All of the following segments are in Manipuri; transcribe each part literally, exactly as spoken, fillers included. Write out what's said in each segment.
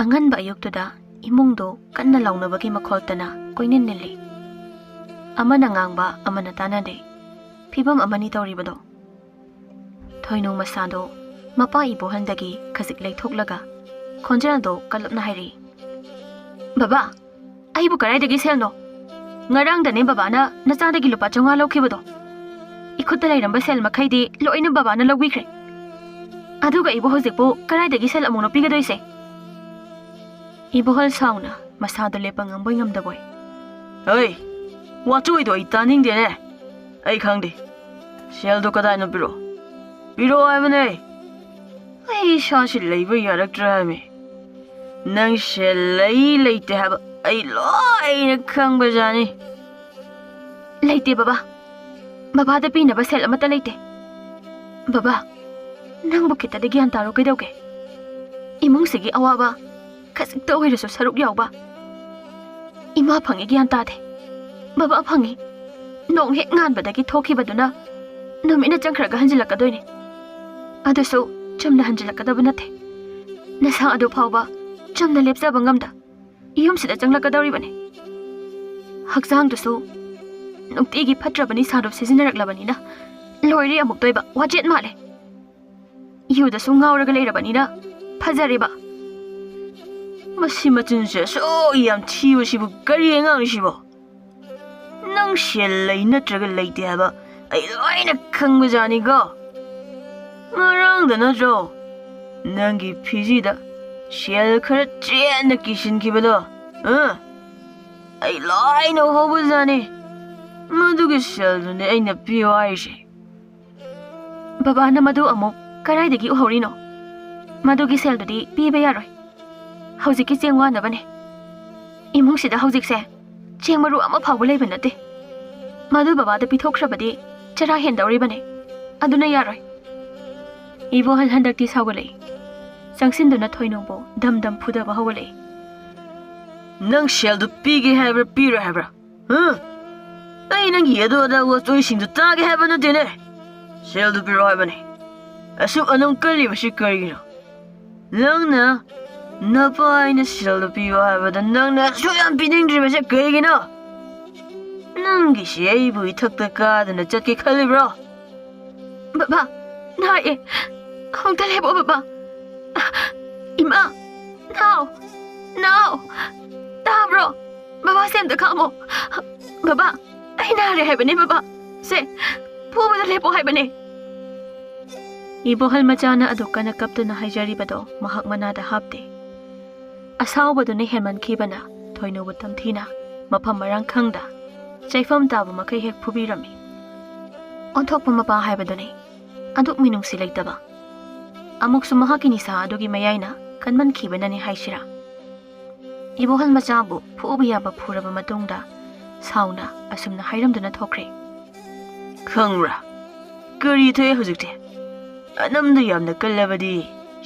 ꯑꯉꯟꯕ ꯑꯌꯨꯛꯇꯨꯗ ꯏꯃꯨꯡꯗꯣ ꯀꯟꯅ ꯂꯥꯎꯅꯕꯒꯤ ꯃꯈꯣꯜꯇꯅ ꯀꯣꯏꯅꯤꯟ ꯅꯤꯜꯂꯤ꯫ ꯑꯃꯅ ꯉꯥꯡꯕ ꯑꯃꯅ ꯇꯥꯅꯗꯦ꯫ ꯐꯤꯕꯝ ꯑꯃꯅꯤ ꯇꯧꯔꯤꯕꯗꯣ꯫ ꯊꯣꯏꯅꯨ ꯃꯁꯥꯗꯣ ꯃꯄꯥ ꯏꯕꯣꯍꯜꯗꯒꯤ ꯈꯖꯤꯛ ꯂꯩꯊꯣꯛꯂꯒ ꯈꯣꯟꯖꯦꯜꯗꯣ ꯀꯜꯂꯞꯅ ꯍꯥꯏꯔꯛꯏ, "ꯕꯕꯥ, ꯑꯩꯕꯨ ꯀꯗꯥꯏꯗꯒꯤ ꯁꯦꯜꯅꯣ? ꯉꯔꯥꯡꯗꯅꯦ ꯕꯕꯥꯅ ꯅꯆꯥꯗꯒꯤ ꯂꯨꯄꯥ ꯆꯥꯝꯃꯉꯥ ꯂꯧꯈꯤꯕꯗꯣ꯫ ꯏꯈꯨꯠꯇ ꯂꯩꯔꯝꯕ ꯁꯦꯜ ꯃꯈꯩꯗꯤ ꯂꯣꯏꯅ ꯕꯕꯥꯅ ꯂꯧꯕꯤꯈ꯭ꯔꯦ꯫ ꯑꯗꯨꯒ ꯑꯩꯕꯨ ꯍꯧꯖꯤꯛꯄꯨ ꯀꯗꯥꯏꯗꯒꯤ ꯁꯦꯜ ꯑꯃꯨꯛꯅꯣ ꯄꯤꯒꯗꯣꯏꯁꯦ?" ꯏꯕꯣꯍꯜ ꯁꯥꯎꯅ ꯃꯁꯥꯗꯣ ꯂꯦꯞꯄ ꯉꯝꯕꯣꯏ ꯉꯝꯗꯕꯣꯏ, "ꯍꯩ, ꯋꯥꯆꯣꯏꯗꯣ ꯑꯩ ꯇꯥꯅꯤꯡꯗꯦꯅꯦ꯫ ꯑꯩ ꯈꯪꯗꯦ꯫ ꯁꯦꯜꯗꯣ ꯀꯗꯥꯏꯅꯣ ꯄꯤꯔꯛꯑꯣ꯫ ꯄꯤꯔꯛꯑꯣ ꯍꯥꯏꯕꯅꯦ꯫ ꯑꯩ ꯏꯁꯥꯁꯤ ꯂꯩꯕ ꯌꯥꯔꯛꯇ꯭ꯔꯦ ꯍꯥꯏꯕꯅꯤ꯫ ꯅꯪ ꯁꯦꯜ ꯂꯩ ꯂꯩꯇꯦ ꯍꯥꯏꯕ ꯑꯩ ꯂꯣꯏꯅ ꯈꯪꯕꯖꯥꯠꯅꯤ꯫" "ꯂꯩꯇꯦ ꯕꯕꯥ꯫ ꯕꯕꯥꯗ ꯄꯤꯅꯕ ꯁꯦꯜ ꯑꯃꯠꯇ ꯂꯩꯇꯦ꯫ ꯕꯕꯥ, ꯅꯪꯕꯨ ꯈꯤꯇꯗꯤ ꯒ꯭ꯌꯥꯟ ꯇꯥꯔꯣ ꯀꯩꯗꯧꯒꯦ? ꯏꯃꯨꯡꯁꯤꯒꯤ ꯑꯋꯥꯕ ꯈꯖꯤꯛꯇ ꯑꯣꯏꯔꯁꯨ ꯁꯔꯨꯛ ꯌꯥꯎꯕ ꯏꯃꯥ ꯐꯪꯉꯤ ꯒ꯭ꯌꯥꯟ ꯇꯥꯗꯦ꯫ ꯕꯕꯥ ꯐꯪꯉꯤ꯫ ꯅꯣꯡ ꯍꯦꯛ ꯉꯥꯟꯕꯗꯒꯤ ꯊꯣꯛꯈꯤꯕꯗꯨꯅ ꯅꯨꯃꯤꯠꯅ ꯆꯪꯈ꯭ꯔꯒ ꯍꯟꯖꯤꯜꯂꯛꯀꯗꯣꯏꯅꯦ꯫ ꯑꯗꯨꯁꯨ ꯆꯨꯝꯅ ꯍꯟꯖꯤꯜꯂꯛꯀꯗꯕ ꯅꯠꯇꯦ꯫ ꯅꯁꯥ ꯑꯗꯨ ꯐꯥꯎꯕ ꯆꯨꯝꯅ ꯂꯦꯞꯆꯕ ꯉꯝꯗ ꯌꯨꯝꯁꯤꯗ ꯆꯪꯂꯛꯀꯗꯧꯔꯤꯕꯅꯤ꯫ ꯍꯛꯆꯥꯡꯗꯨꯁꯨ ꯅꯨꯡꯇꯤꯒꯤ ꯐꯠꯇ꯭ꯔꯕ ꯅꯤꯁꯥꯗꯨ ꯁꯤꯖꯤꯟꯅꯔꯛꯂꯕꯅꯤꯅ ꯂꯣꯏꯔꯦ ꯑꯃꯨꯛꯇꯣꯏꯕ, ꯋꯥꯆꯦꯠ ꯃꯥꯜꯂꯦ꯫ ꯌꯨꯗꯁꯨ ꯉꯥꯎꯔꯒ ꯂꯩꯔꯕꯅꯤꯅ ꯐꯖꯔꯦꯕ꯫" "ꯃꯁꯤ ꯃꯆꯤꯟꯁꯦ ꯑꯁꯨꯛ ꯌꯥꯝ ꯊꯤꯕꯁꯤꯕꯨ ꯀꯔꯤ ꯑꯉꯥꯡꯅꯤ ꯁꯤꯕꯣ? ꯅꯪ ꯁꯦꯜ ꯂꯩ ꯅꯠꯇ꯭ꯔꯒ ꯂꯩꯇꯦ ꯍꯥꯏꯕ ꯑꯩ ꯂꯣꯏꯅ ꯈꯪꯕꯖꯥꯠꯅꯤꯀꯣ꯫ ꯉꯔꯥꯡꯗ ꯅꯠꯇ꯭ꯔꯣ ꯅꯪꯒꯤ ꯐꯤꯖꯤꯗ ꯁꯦꯜ ꯈꯔ ꯆꯦꯠꯅ ꯀꯤꯁꯤꯟꯈꯤꯕꯗꯣ? ꯑ? ꯑꯩ ꯂꯣꯏꯅ ꯎꯍꯧꯕꯖꯥꯠꯅꯤ꯫ ꯃꯗꯨꯒꯤ ꯁꯦꯜꯗꯨꯅꯦ ꯑꯩꯅ ꯄꯤꯌꯣ ꯍꯥꯏꯔꯤꯁꯦ꯫" "ꯕꯕꯥꯅ ꯃꯗꯨ ꯑꯃꯨꯛ ꯀꯗꯥꯏꯗꯒꯤ ꯎꯍꯧꯔꯤꯅꯣ? ꯃꯗꯨꯒꯤ ꯁꯦꯜꯗꯨꯗꯤ ꯄꯤꯕ ꯌꯥꯔꯣꯏ꯫ ꯍꯧꯖꯤꯛꯀꯤ ꯆꯦꯡ ꯋꯥꯅꯕꯅꯦ꯫ ꯏꯃꯨꯡꯁꯤꯗ ꯍꯧꯖꯤꯛꯁꯦ ꯆꯦꯡ ꯃꯔꯨ ꯑꯃ ꯐꯥꯎꯕ ꯂꯩꯕ ꯅꯠꯇꯦ꯫ ꯃꯗꯨ ꯕꯕꯥꯗ ꯄꯤꯊꯣꯛꯈ꯭ꯔꯕꯗꯤ ꯆꯔꯥ ꯍꯦꯟꯗꯧꯔꯤꯕꯅꯦ꯫ ꯑꯗꯨꯅ ꯌꯥꯔꯣꯏ꯫" ꯏꯕꯣꯍꯜ ꯍꯟꯗꯛꯇꯤ ꯁꯥꯎꯒꯠꯂꯛꯏ꯫ ꯆꯪꯁꯤꯟꯗꯨꯅ ꯊꯣꯏꯅꯨꯕꯨ ꯗꯝ ꯗꯝ ꯐꯨꯗꯕ ꯍꯧꯒꯠꯂꯛꯏ꯫ "ꯅꯪ ꯁꯦꯜꯗꯨ ꯄꯤꯒꯦ ꯍꯥꯏꯕ꯭ꯔꯥ ꯄꯤꯔꯣꯏ ꯍꯥꯏꯕ꯭ꯔꯥ? ꯍꯥ? ꯑꯩ ꯅꯪꯒꯤ ꯑꯗꯨ ꯑꯗꯥ ꯋꯥꯆꯣꯏꯁꯤꯡꯗꯨ ꯇꯥꯒꯦ ꯍꯥꯏꯕ ꯅꯠꯇꯦꯅꯦ꯫ ꯁꯦꯜꯗꯨ ꯄꯤꯔꯛꯑꯣ ꯍꯥꯏꯕꯅꯤ꯫ ꯑꯁꯨꯛ ꯑꯅꯝ ꯀꯜꯂꯤꯕꯁꯤ ꯀꯔꯤꯒꯤꯅꯣ? ꯅꯪꯅ ꯅꯄꯥ ꯑꯩꯅ ꯁꯦꯜꯗꯣ ꯄꯤꯌꯨ ꯍꯥꯏꯕꯗ ꯅꯪꯅ ꯑꯁꯨꯛ ꯌꯥꯝ ꯄꯤꯅꯤꯡꯗ꯭ꯔꯤꯕꯁꯦ ꯀꯩꯒꯤꯅꯣ? ꯅꯪꯒꯤꯁꯤ ꯑꯩꯕꯨ ꯏꯊꯛꯇ ꯀꯥꯗꯅ ꯆꯠꯀꯦ ꯈꯜꯂꯤꯕ꯭ꯔꯣ? ꯕꯕꯥ, ꯅꯥꯔꯛꯑꯦ꯫ ꯑꯃꯨꯛꯇ ꯂꯦꯞꯄꯣ ꯕꯕꯥ꯫ ꯏꯃꯥ, ꯅꯥꯎ, ꯅꯥꯎ, ꯇꯥꯕ꯭ꯔꯣ? ꯕꯕꯥꯁꯦ ꯑꯝꯇ ꯈꯥꯝꯃꯣ꯫ ꯕꯕꯥ, ꯑꯩ ꯅꯥꯔꯦ ꯍꯥꯏꯕꯅꯦ ꯕꯕꯥ꯫ ꯁꯦ, ꯐꯨꯕꯗ ꯂꯦꯞꯄꯣ ꯍꯥꯏꯕꯅꯦ꯫ ꯏꯕꯣꯍꯜ ꯃꯆꯥꯅ ꯑꯗꯨꯛ ꯀꯟꯅ ꯀꯞꯇꯨꯅ ꯍꯥꯏꯖꯔꯤꯕꯗꯣ ꯃꯍꯥꯛ ꯃꯅꯥꯗ ꯍꯥꯞꯇꯦ꯫ ꯑꯁꯥꯎꯕꯗꯨꯅ ꯍꯦꯟꯃꯟꯈꯤꯕꯅ ꯊꯣꯏꯅꯨꯕꯨ ꯇꯝꯊꯤꯅ ꯃꯐꯝ ꯃꯔꯥꯡ ꯈꯪꯗ ꯆꯩꯐꯝ ꯇꯥꯕ ꯃꯈꯩ ꯍꯦꯛ ꯐꯨꯕꯤꯔꯝꯃꯤ꯫ ꯑꯣꯟꯊꯣꯛꯄ ꯃꯄꯥ ꯍꯥꯏꯕꯗꯨꯅꯤ꯫ ꯑꯗꯨꯛ ꯃꯤꯅꯨꯡꯁꯤ ꯂꯩꯇꯕ꯫ ꯑꯃꯨꯛꯁꯨ ꯃꯍꯥꯛꯀꯤ ꯅꯤꯁꯥ ꯑꯗꯨꯒꯤ ꯃꯌꯥꯏꯅ ꯀꯟꯃꯟꯈꯤꯕꯅꯅꯤ ꯍꯥꯏꯁꯤꯔꯥ꯫ ꯏꯕꯣꯍꯜ ꯃꯆꯥꯕꯨ ꯐꯨꯕ ꯌꯥꯕ ꯐꯨꯔꯕ ꯃꯇꯨꯡꯗ ꯁꯥꯎꯅ ꯑꯁꯨꯝꯅ ꯍꯥꯏꯔꯝꯗꯨꯅ ꯊꯣꯛꯈ꯭ꯔꯦ꯫ ꯈꯪꯕ꯭ꯔꯥ? ꯀꯔꯤ ꯊꯣꯛꯑꯦ ꯍꯧꯖꯤꯛꯇꯤ? ꯑꯅꯝꯗꯨ ꯌꯥꯝꯅ ꯀꯜꯂꯕꯗꯤ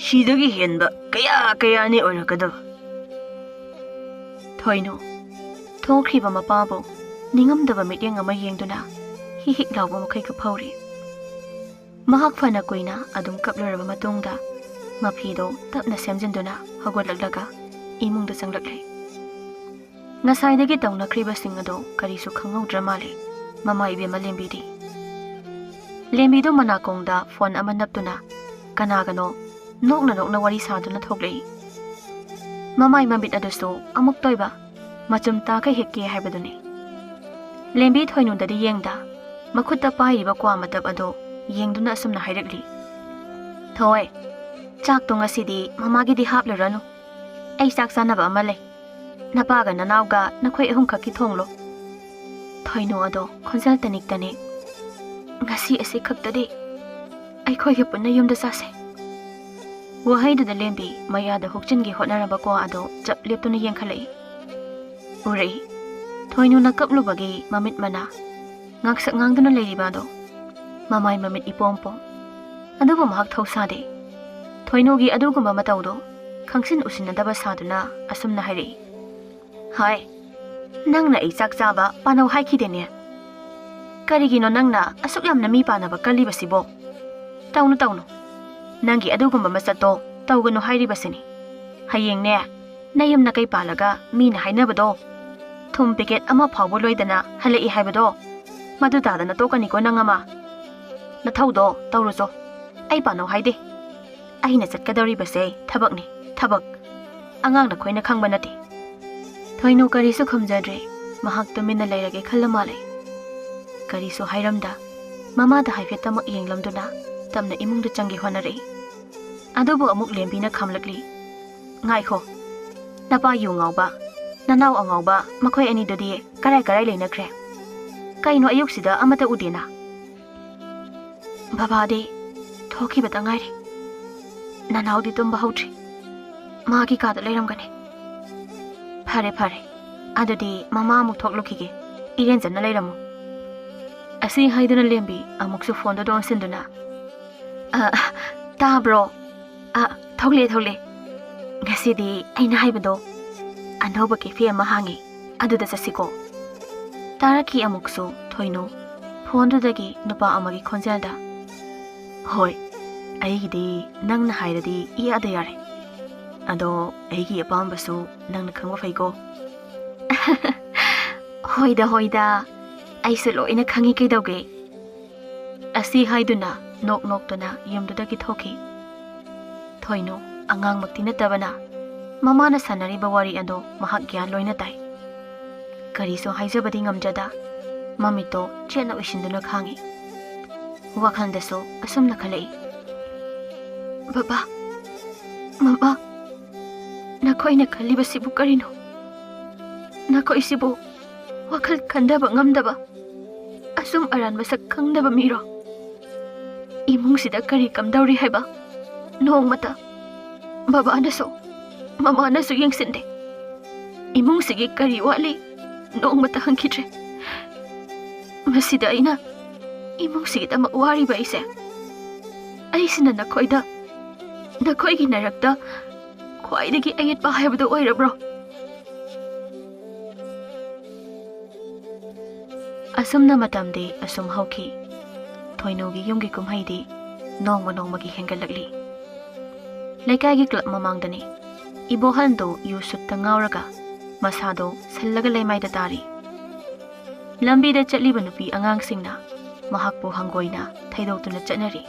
ꯁꯤꯗꯒꯤ ꯍꯦꯟꯕ ꯀꯌꯥ ꯀꯌꯥꯅꯤ ꯑꯣꯏꯔꯛꯀꯗꯕ꯫ ꯊꯣꯏꯅꯨ, ꯊꯣꯛꯈ꯭ꯔꯤꯕ ꯃꯄꯥꯕꯨ ꯅꯤꯡꯉꯝꯗꯕ ꯃꯤꯠꯌꯦꯡ ꯑꯃ ꯌꯦꯡꯗꯨꯅ ꯍꯤꯛ ꯍꯤꯛ ꯂꯥꯎꯕ ꯃꯈꯩꯒ ꯐꯧꯔꯤ꯫ ꯃꯍꯥꯛ ꯐꯅ ꯀꯨꯏꯅ ꯑꯗꯨꯝ ꯀꯞꯂꯨꯔꯕ ꯃꯇꯨꯡꯗ ꯃꯐꯤꯗꯣ ꯇꯞꯅ ꯁꯦꯝꯖꯤꯟꯗꯨꯅ ꯍꯧꯒꯠꯂꯛꯂꯒ ꯏꯃꯨꯡꯗ ꯆꯪꯂꯛꯂꯦ꯫ ꯉꯁꯥꯏꯗꯒꯤ ꯇꯧꯅꯈ꯭ꯔꯤꯕꯁꯤꯡ ꯑꯗꯨ ꯀꯔꯤꯁꯨ ꯈꯪꯍꯧꯗ꯭ꯔ ꯃꯥꯜꯂꯦ ꯃꯃꯥ ꯏꯕꯦꯝꯃ ꯂꯦꯝꯕꯤꯗꯤ꯫ ꯂꯦꯝꯕꯤꯗꯨ ꯃꯅꯥꯀꯣꯡꯗ ꯐꯣꯟ ꯑꯃ ꯅꯞꯇꯨꯅ ꯀꯅꯥꯒꯅꯣ ꯅꯣꯛꯅ ꯅꯣꯛꯅ ꯋꯥꯔꯤ ꯁꯥꯗꯨꯅ ꯊꯣꯛꯂꯛꯏ꯫ ꯃꯃꯥꯏ ꯃꯃꯤꯠ ꯑꯗꯨꯁꯨ ꯑꯃꯨꯛꯇꯣꯏꯕ ꯃꯆꯨꯝ ꯇꯥꯈꯩ ꯍꯦꯛꯀꯦ ꯍꯥꯏꯕꯗꯨꯅꯤ꯫ ꯂꯦꯝꯕꯤ ꯊꯣꯏꯅꯨꯗꯗꯤ ꯌꯦꯡꯗ ꯃꯈꯨꯠꯇ ꯄꯥꯏꯔꯤꯕ ꯀ꯭ꯋꯥ ꯃꯇꯞ ꯑꯗꯨ ꯌꯦꯡꯗꯨꯅ ꯑꯁꯨꯝꯅ ꯍꯥꯏꯔꯛꯂꯤ꯫ ꯊꯣꯏ, ꯆꯥꯛꯇꯣ ꯉꯁꯤꯗꯤ ꯃꯃꯥꯒꯤꯗꯤ ꯍꯥꯞꯂꯨꯔꯅꯨ꯫ ꯑꯩ ꯆꯥꯛ ꯆꯥꯅꯕ ꯑꯃ ꯂꯩ꯫ ꯅꯄꯥꯒ ꯅꯅꯥꯎꯒ ꯅꯈꯣꯏ ꯑꯍꯨꯝꯈꯛꯀꯤ ꯊꯣꯡꯂꯣ꯫ ꯊꯣꯏꯅꯨ ꯑꯗꯣ ꯈꯣꯟꯖꯦꯜ ꯇꯅꯤꯛ ꯇꯅꯤꯛ꯫ ꯉꯁꯤ ꯑꯁꯤ ꯈꯛꯇꯗꯤ ꯑꯩꯈꯣꯏꯒ ꯄꯨꯟꯅ ꯌꯨꯝꯗ ꯆꯥꯁꯦ꯫ ꯋꯥꯍꯩꯗꯨꯗ ꯂꯦꯝꯕꯤ ꯃꯌꯥꯗ ꯍꯨꯛꯆꯤꯟꯒꯦ ꯍꯣꯠꯅꯔꯝꯕ ꯀ꯭ꯋꯥ ꯑꯗꯣ ꯆꯞ ꯂꯦꯞꯇꯨꯅ ꯌꯦꯡꯈꯠꯂꯛꯏ꯫ ꯎꯔꯛꯏ꯫ ꯊꯣꯏꯅꯨꯅ ꯀꯞꯂꯨꯕꯒꯤ ꯃꯃꯤꯠ ꯃꯅꯥ ꯉꯥꯡꯁꯛ ꯉꯥꯡꯗꯨꯅ ꯂꯩꯔꯤꯕ ꯑꯗꯣ꯫ ꯃꯃꯥꯏ ꯃꯃꯤꯠ ꯏꯄꯣꯝ ꯄꯣꯝ꯫ ꯑꯗꯨꯕꯨ ꯃꯍꯥꯛ ꯊꯧꯁꯥꯗꯦ꯫ ꯊꯣꯏꯅꯨꯒꯤ ꯑꯗꯨꯒꯨꯝꯕ ꯃꯇꯧꯗꯣ ꯈꯪꯁꯤꯟ ꯎꯁꯤꯟꯅꯗꯕ ꯁꯥꯗꯨꯅ ꯑꯁꯨꯝꯅ ꯍꯥꯏꯔꯛꯏ꯫ ꯍꯥꯏ, ꯅꯪꯅ ꯑꯩ ꯆꯥꯛ ꯆꯥꯕ ꯄꯥꯅꯧ ꯍꯥꯏꯈꯤꯗꯦꯅꯦ꯫ ꯀꯔꯤꯒꯤꯅꯣ ꯅꯪꯅ ꯑꯁꯨꯛ ꯌꯥꯝꯅ ꯃꯤ ꯄꯥꯅꯕ ꯀꯜꯂꯤꯕꯁꯤꯕꯣ? ꯇꯧꯅꯨ, ꯇꯧꯅꯨ꯫ ꯅꯪꯒꯤ ꯑꯗꯨꯒꯨꯝꯕ ꯃꯆꯠꯇꯣ ꯇꯧꯒꯅꯨ ꯍꯥꯏꯔꯤꯕꯁꯤꯅꯤ꯫ ꯍꯌꯦꯡꯅꯦ, ꯅꯌꯨꯝ ꯅꯀꯩ ꯄꯥꯜꯂꯒ ꯃꯤꯅ ꯍꯥꯏꯅꯕꯗꯣ, ꯊꯨꯝ ꯄꯦꯀꯦꯠ ꯑꯃ ꯐꯥꯎꯕ ꯂꯣꯏꯗꯅ ꯍꯜꯂꯛꯏ ꯍꯥꯏꯕꯗꯣ, ꯃꯗꯨ ꯇꯥꯗꯅ ꯇꯣꯛꯀꯅꯤꯀꯣ ꯅꯪ ꯑꯃ꯫ ꯅꯊꯧꯗꯣ ꯇꯧꯔꯨꯆꯣ, ꯑꯩ ꯄꯥꯟꯅꯧ ꯍꯥꯏꯗꯦ꯫ ꯑꯩꯅ ꯆꯠꯀꯗꯧꯔꯤꯕꯁꯦ ꯊꯕꯛꯅꯤ, ꯊꯕꯛ꯫ ꯑꯉꯥꯡ ꯅꯈꯣꯏꯅ ꯈꯪꯕ ꯅꯠꯇꯦ꯫ ꯊꯣꯏꯅꯨ ꯀꯔꯤꯁꯨ ꯈꯨꯝꯖꯗ꯭ꯔꯦ꯫ ꯃꯍꯥꯛ ꯇꯨꯃꯤꯟꯅ ꯂꯩꯔꯒꯦ ꯈꯜꯂ ꯃꯥꯜꯂꯦ꯫ ꯀꯔꯤꯁꯨ ꯍꯥꯏꯔꯝꯗ, ꯃꯃꯥꯗ ꯍꯥꯏꯐꯦꯠꯇꯃꯛ ꯌꯦꯡꯂꯝꯗꯨꯅ ꯇꯞꯅ ꯏꯃꯨꯡꯗ ꯆꯪꯒꯦ ꯍꯣꯠꯅꯔꯛꯏ꯫ ꯑꯗꯨꯕꯨ ꯑꯃꯨꯛ ꯂꯦꯝꯕꯤꯅ ꯈꯥꯝꯂꯛꯂꯤ꯫ "ꯉꯥꯏꯈꯣ, ꯅꯄꯥ ꯌꯨ ꯉꯥꯎꯕ, ꯅꯅꯥꯎ ꯑꯉꯥꯎꯕ, ꯃꯈꯣꯏ ꯑꯅꯤꯗꯨꯗꯤ ꯀꯔꯥꯏ ꯀꯔꯥꯏ ꯂꯩꯅꯈ꯭ꯔꯦ? ꯀꯩꯅꯣ ꯑꯌꯨꯛꯁꯤꯗ ꯑꯃꯠꯇ ꯎꯗꯦꯅ?" "ꯕꯕꯥꯗꯤ ꯊꯣꯛꯈꯤꯕꯇ ꯉꯥꯏꯔꯤ꯫ ꯅꯅꯥꯎꯗꯤ ꯇꯨꯝꯕ ꯍꯧꯗ꯭ꯔꯤ꯫ ꯃꯥꯒꯤ ꯀꯥꯗ ꯂꯩꯔꯝꯒꯅꯤ꯫" "ꯐꯔꯦ, ꯐꯔꯦ꯫ ꯑꯗꯨꯗꯤ ꯃꯃꯥ ꯑꯃꯨꯛ ꯊꯣꯛꯂꯨꯈꯤꯒꯦ꯫ ꯏꯔꯦꯟꯖꯟꯅ ꯂꯩꯔꯝꯃꯨ꯫" ꯑꯁꯤ ꯍꯥꯏꯗꯨꯅ ꯂꯦꯝꯕꯤ ꯑꯃꯨꯛꯁꯨ ꯐꯣꯟꯗꯨꯗ ꯑꯣꯟꯁꯤꯟꯗꯨꯅ, "ꯑ, ꯇꯥꯕ꯭ꯔꯣ? ꯑ, ꯊꯣꯛꯂꯦ, ꯊꯣꯛꯂꯦ꯫ ꯉꯁꯤꯗꯤ ꯑꯩꯅ ꯍꯥꯏꯕꯗꯣ, ꯑꯅꯧꯕ ꯀꯦꯐꯦ ꯑꯃ ꯍꯥꯡꯉꯤ, ꯑꯗꯨꯗ ꯆꯠꯁꯤꯀꯣ꯫" ꯇꯥꯔꯛꯈꯤ ꯑꯃꯨꯛꯁꯨ ꯊꯣꯏꯅꯨ ꯐꯣꯟꯗꯨꯗꯒꯤ ꯅꯨꯄꯥ ꯑꯃꯒꯤ ꯈꯣꯟꯖꯦꯜꯗ꯫ "ꯍꯣꯏ, ꯑꯩꯒꯤꯗꯤ ꯅꯪꯅ ꯍꯥꯏꯔꯗꯤ ꯏꯌꯥꯗ ꯌꯥꯔꯦ꯫ ꯑꯗꯣ ꯑꯩꯒꯤ ꯑꯄꯥꯝꯕꯁꯨ ꯅꯪꯅ ꯈꯪꯕ ꯐꯩꯀꯣ꯫" "ꯍꯣꯏꯗ, ꯍꯣꯏꯗ, ꯑꯩꯁꯨ ꯂꯣꯏꯅ ꯈꯪꯉꯤ ꯀꯩꯗꯧꯒꯦ?" ꯑꯁꯤ ꯍꯥꯏꯗꯨꯅ ꯅꯣꯛ ꯅꯣꯛꯇꯨꯅ ꯌꯨꯝꯗꯨꯗꯒꯤ ꯊꯣꯛꯈꯤ꯫ ꯊꯣꯏꯅꯨ ꯑꯉꯥꯡꯃꯛꯇꯤ ꯅꯠꯇꯕꯅ ꯃꯃꯥꯅ ꯁꯥꯟꯅꯔꯤꯕ ꯋꯥꯔꯤ ꯑꯗꯨ ꯃꯍꯥꯛ ꯒ꯭ꯌꯥꯟ ꯂꯣꯏꯅ ꯇꯥꯏ꯫ ꯀꯔꯤꯁꯨ ꯍꯥꯏꯖꯕꯗꯤ ꯉꯝꯖꯗ ꯃꯃꯤꯠꯇꯣ ꯆꯦꯠꯅ ꯎꯏꯁꯤꯟꯗꯨꯅ ꯈꯥꯡꯉꯤ꯫ ꯋꯥꯈꯜꯗꯁꯨ ꯑꯁꯨꯝꯅ ꯈꯜꯂꯛꯏ, "ꯕꯕꯥ, ꯃꯃꯥ, ꯅꯈꯣꯏꯅ ꯈꯜꯂꯤꯕꯁꯤꯕꯨ ꯀꯔꯤꯅꯣ? ꯅꯈꯣꯏꯁꯤꯕꯨ ꯋꯥꯈꯜ ꯈꯟꯊꯕ ꯉꯝꯗꯕ, ꯑꯁꯨꯝ ꯑꯔꯥꯟ ꯃꯁꯛ ꯈꯪꯗꯕ ꯃꯤꯔꯣ? ꯏꯃꯨꯡꯁꯤꯗ ꯀꯔꯤ ꯀꯝꯗꯧꯔꯤ ꯍꯥꯏꯕ ꯅꯣꯡꯃꯇ ꯕꯕꯥꯅꯁꯨ ꯃꯃꯥꯅꯁꯨ ꯌꯦꯡꯁꯤꯟꯗꯦ꯫ ꯏꯃꯨꯡꯁꯤꯒꯤ ꯀꯔꯤ ꯋꯥꯠꯂꯤ ꯅꯣꯡꯃꯇ ꯍꯪꯈꯤꯗ꯭ꯔꯦ꯫ ꯃꯁꯤꯗ ꯑꯩꯅ ꯏꯃꯨꯡꯁꯤꯒꯤꯗꯃꯛ ꯋꯥꯔꯤꯕ ꯑꯩꯁꯦ, ꯑꯩꯁꯤꯅ ꯅꯈꯣꯏꯗ, ꯅꯈꯣꯏꯒꯤ ꯅꯔꯛꯇ ꯈ꯭ꯋꯥꯏꯗꯒꯤ ꯑꯌꯦꯠꯄ ꯍꯥꯏꯕꯗꯨ ꯑꯣꯏꯔꯕ꯭ꯔꯣ?" ꯑꯁꯨꯝꯅ ꯃꯇꯝꯗꯤ ꯑꯁꯨꯝ ꯍꯧꯈꯤ꯫ ꯊꯣꯏꯅꯨꯒꯤ ꯌꯨꯝꯒꯤ ꯀꯨꯝꯍꯩꯗꯤ ꯅꯣꯡꯃ ꯅꯣꯡꯃꯒꯤ ꯍꯦꯟꯒꯠꯂꯛꯂꯤ꯫ ꯂꯩꯀꯥꯏꯒꯤ ꯀ꯭ꯂꯕ ꯃꯃꯥꯡꯗꯅꯤ꯫ ꯏꯕꯣꯍꯜꯗꯣ ꯌꯨ ꯁꯨꯠꯇ ꯉꯥꯎꯔꯒ ꯃꯁꯥꯗꯣ ꯁꯜꯂꯒ ꯂꯩꯃꯥꯏꯗ ꯇꯥꯔꯤ꯫ ꯂꯝꯕꯤꯗ ꯆꯠꯂꯤꯕ ꯅꯨꯄꯤ ꯑꯉꯥꯡꯁꯤꯡꯅ ꯃꯍꯥꯛꯄꯨ ꯍꯪꯒꯣꯏꯅ ꯊꯩꯗꯣꯛꯇꯨꯅ ꯆꯠꯅꯔꯤ꯫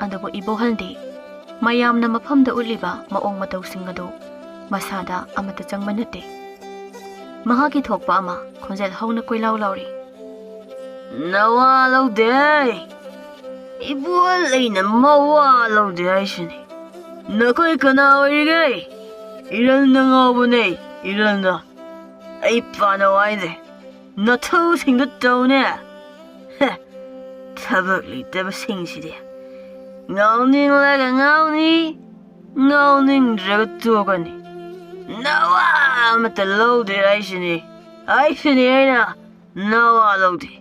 ꯑꯗꯨꯕꯨ ꯏꯕꯣꯍꯜꯗꯤ ꯃꯌꯥꯝꯅ ꯃꯐꯝꯗ ꯎꯠꯂꯤꯕ ꯃꯑꯣꯡ ꯃꯇꯧꯁꯤꯡ ꯑꯗꯨ ꯃꯁꯥꯗ ꯑꯃꯠꯇ ꯆꯪꯕ ꯅꯠꯇꯦ꯫ ꯃꯍꯥꯛꯀꯤ ꯊꯣꯛꯄ ꯑꯃ ꯈꯣꯟꯖꯦꯜ ꯍꯧꯅ ꯀꯣꯏꯂꯥꯎ ꯂꯥꯎꯔꯤ꯫ "ꯅꯋꯥ ꯂꯧꯗꯦ! ꯏꯕꯣꯍꯜ, ꯑꯩꯅ ꯃꯋꯥ ꯂꯧꯗꯦ ꯍꯥꯏꯁꯤꯅꯤ꯫ ꯅꯈꯣꯏ ꯀꯅꯥ ꯑꯣꯏꯔꯤꯒꯦ? ꯏꯔꯜꯅ ꯉꯥꯎꯕꯅꯦ, ꯏꯔꯜꯅ꯫ ꯑꯩ ꯄꯥꯅꯧ ꯍꯥꯏꯗꯦ꯫ ꯅꯊꯧꯁꯤꯡꯗꯨ ꯇꯧꯅꯦ꯫ ꯍꯦ, ꯊꯕꯛ ꯂꯩꯇꯕꯁꯤꯡꯁꯤꯗꯤ꯫ ꯉꯥꯎꯅꯤꯡꯂꯒ ꯉꯥꯎꯅꯤ, ꯉꯥꯎꯅꯤꯡꯗ꯭ꯔꯒ ꯇꯣꯛꯀꯅꯤ꯫ ꯅꯋꯥ ꯑꯃꯠꯇ ꯂꯧꯗꯦ ꯍꯥꯏꯁꯤꯅꯤ, ꯍꯥꯏꯁꯤꯅꯤ ꯑꯩꯅ, ꯅꯋꯥ ꯂꯧꯗꯦ꯫"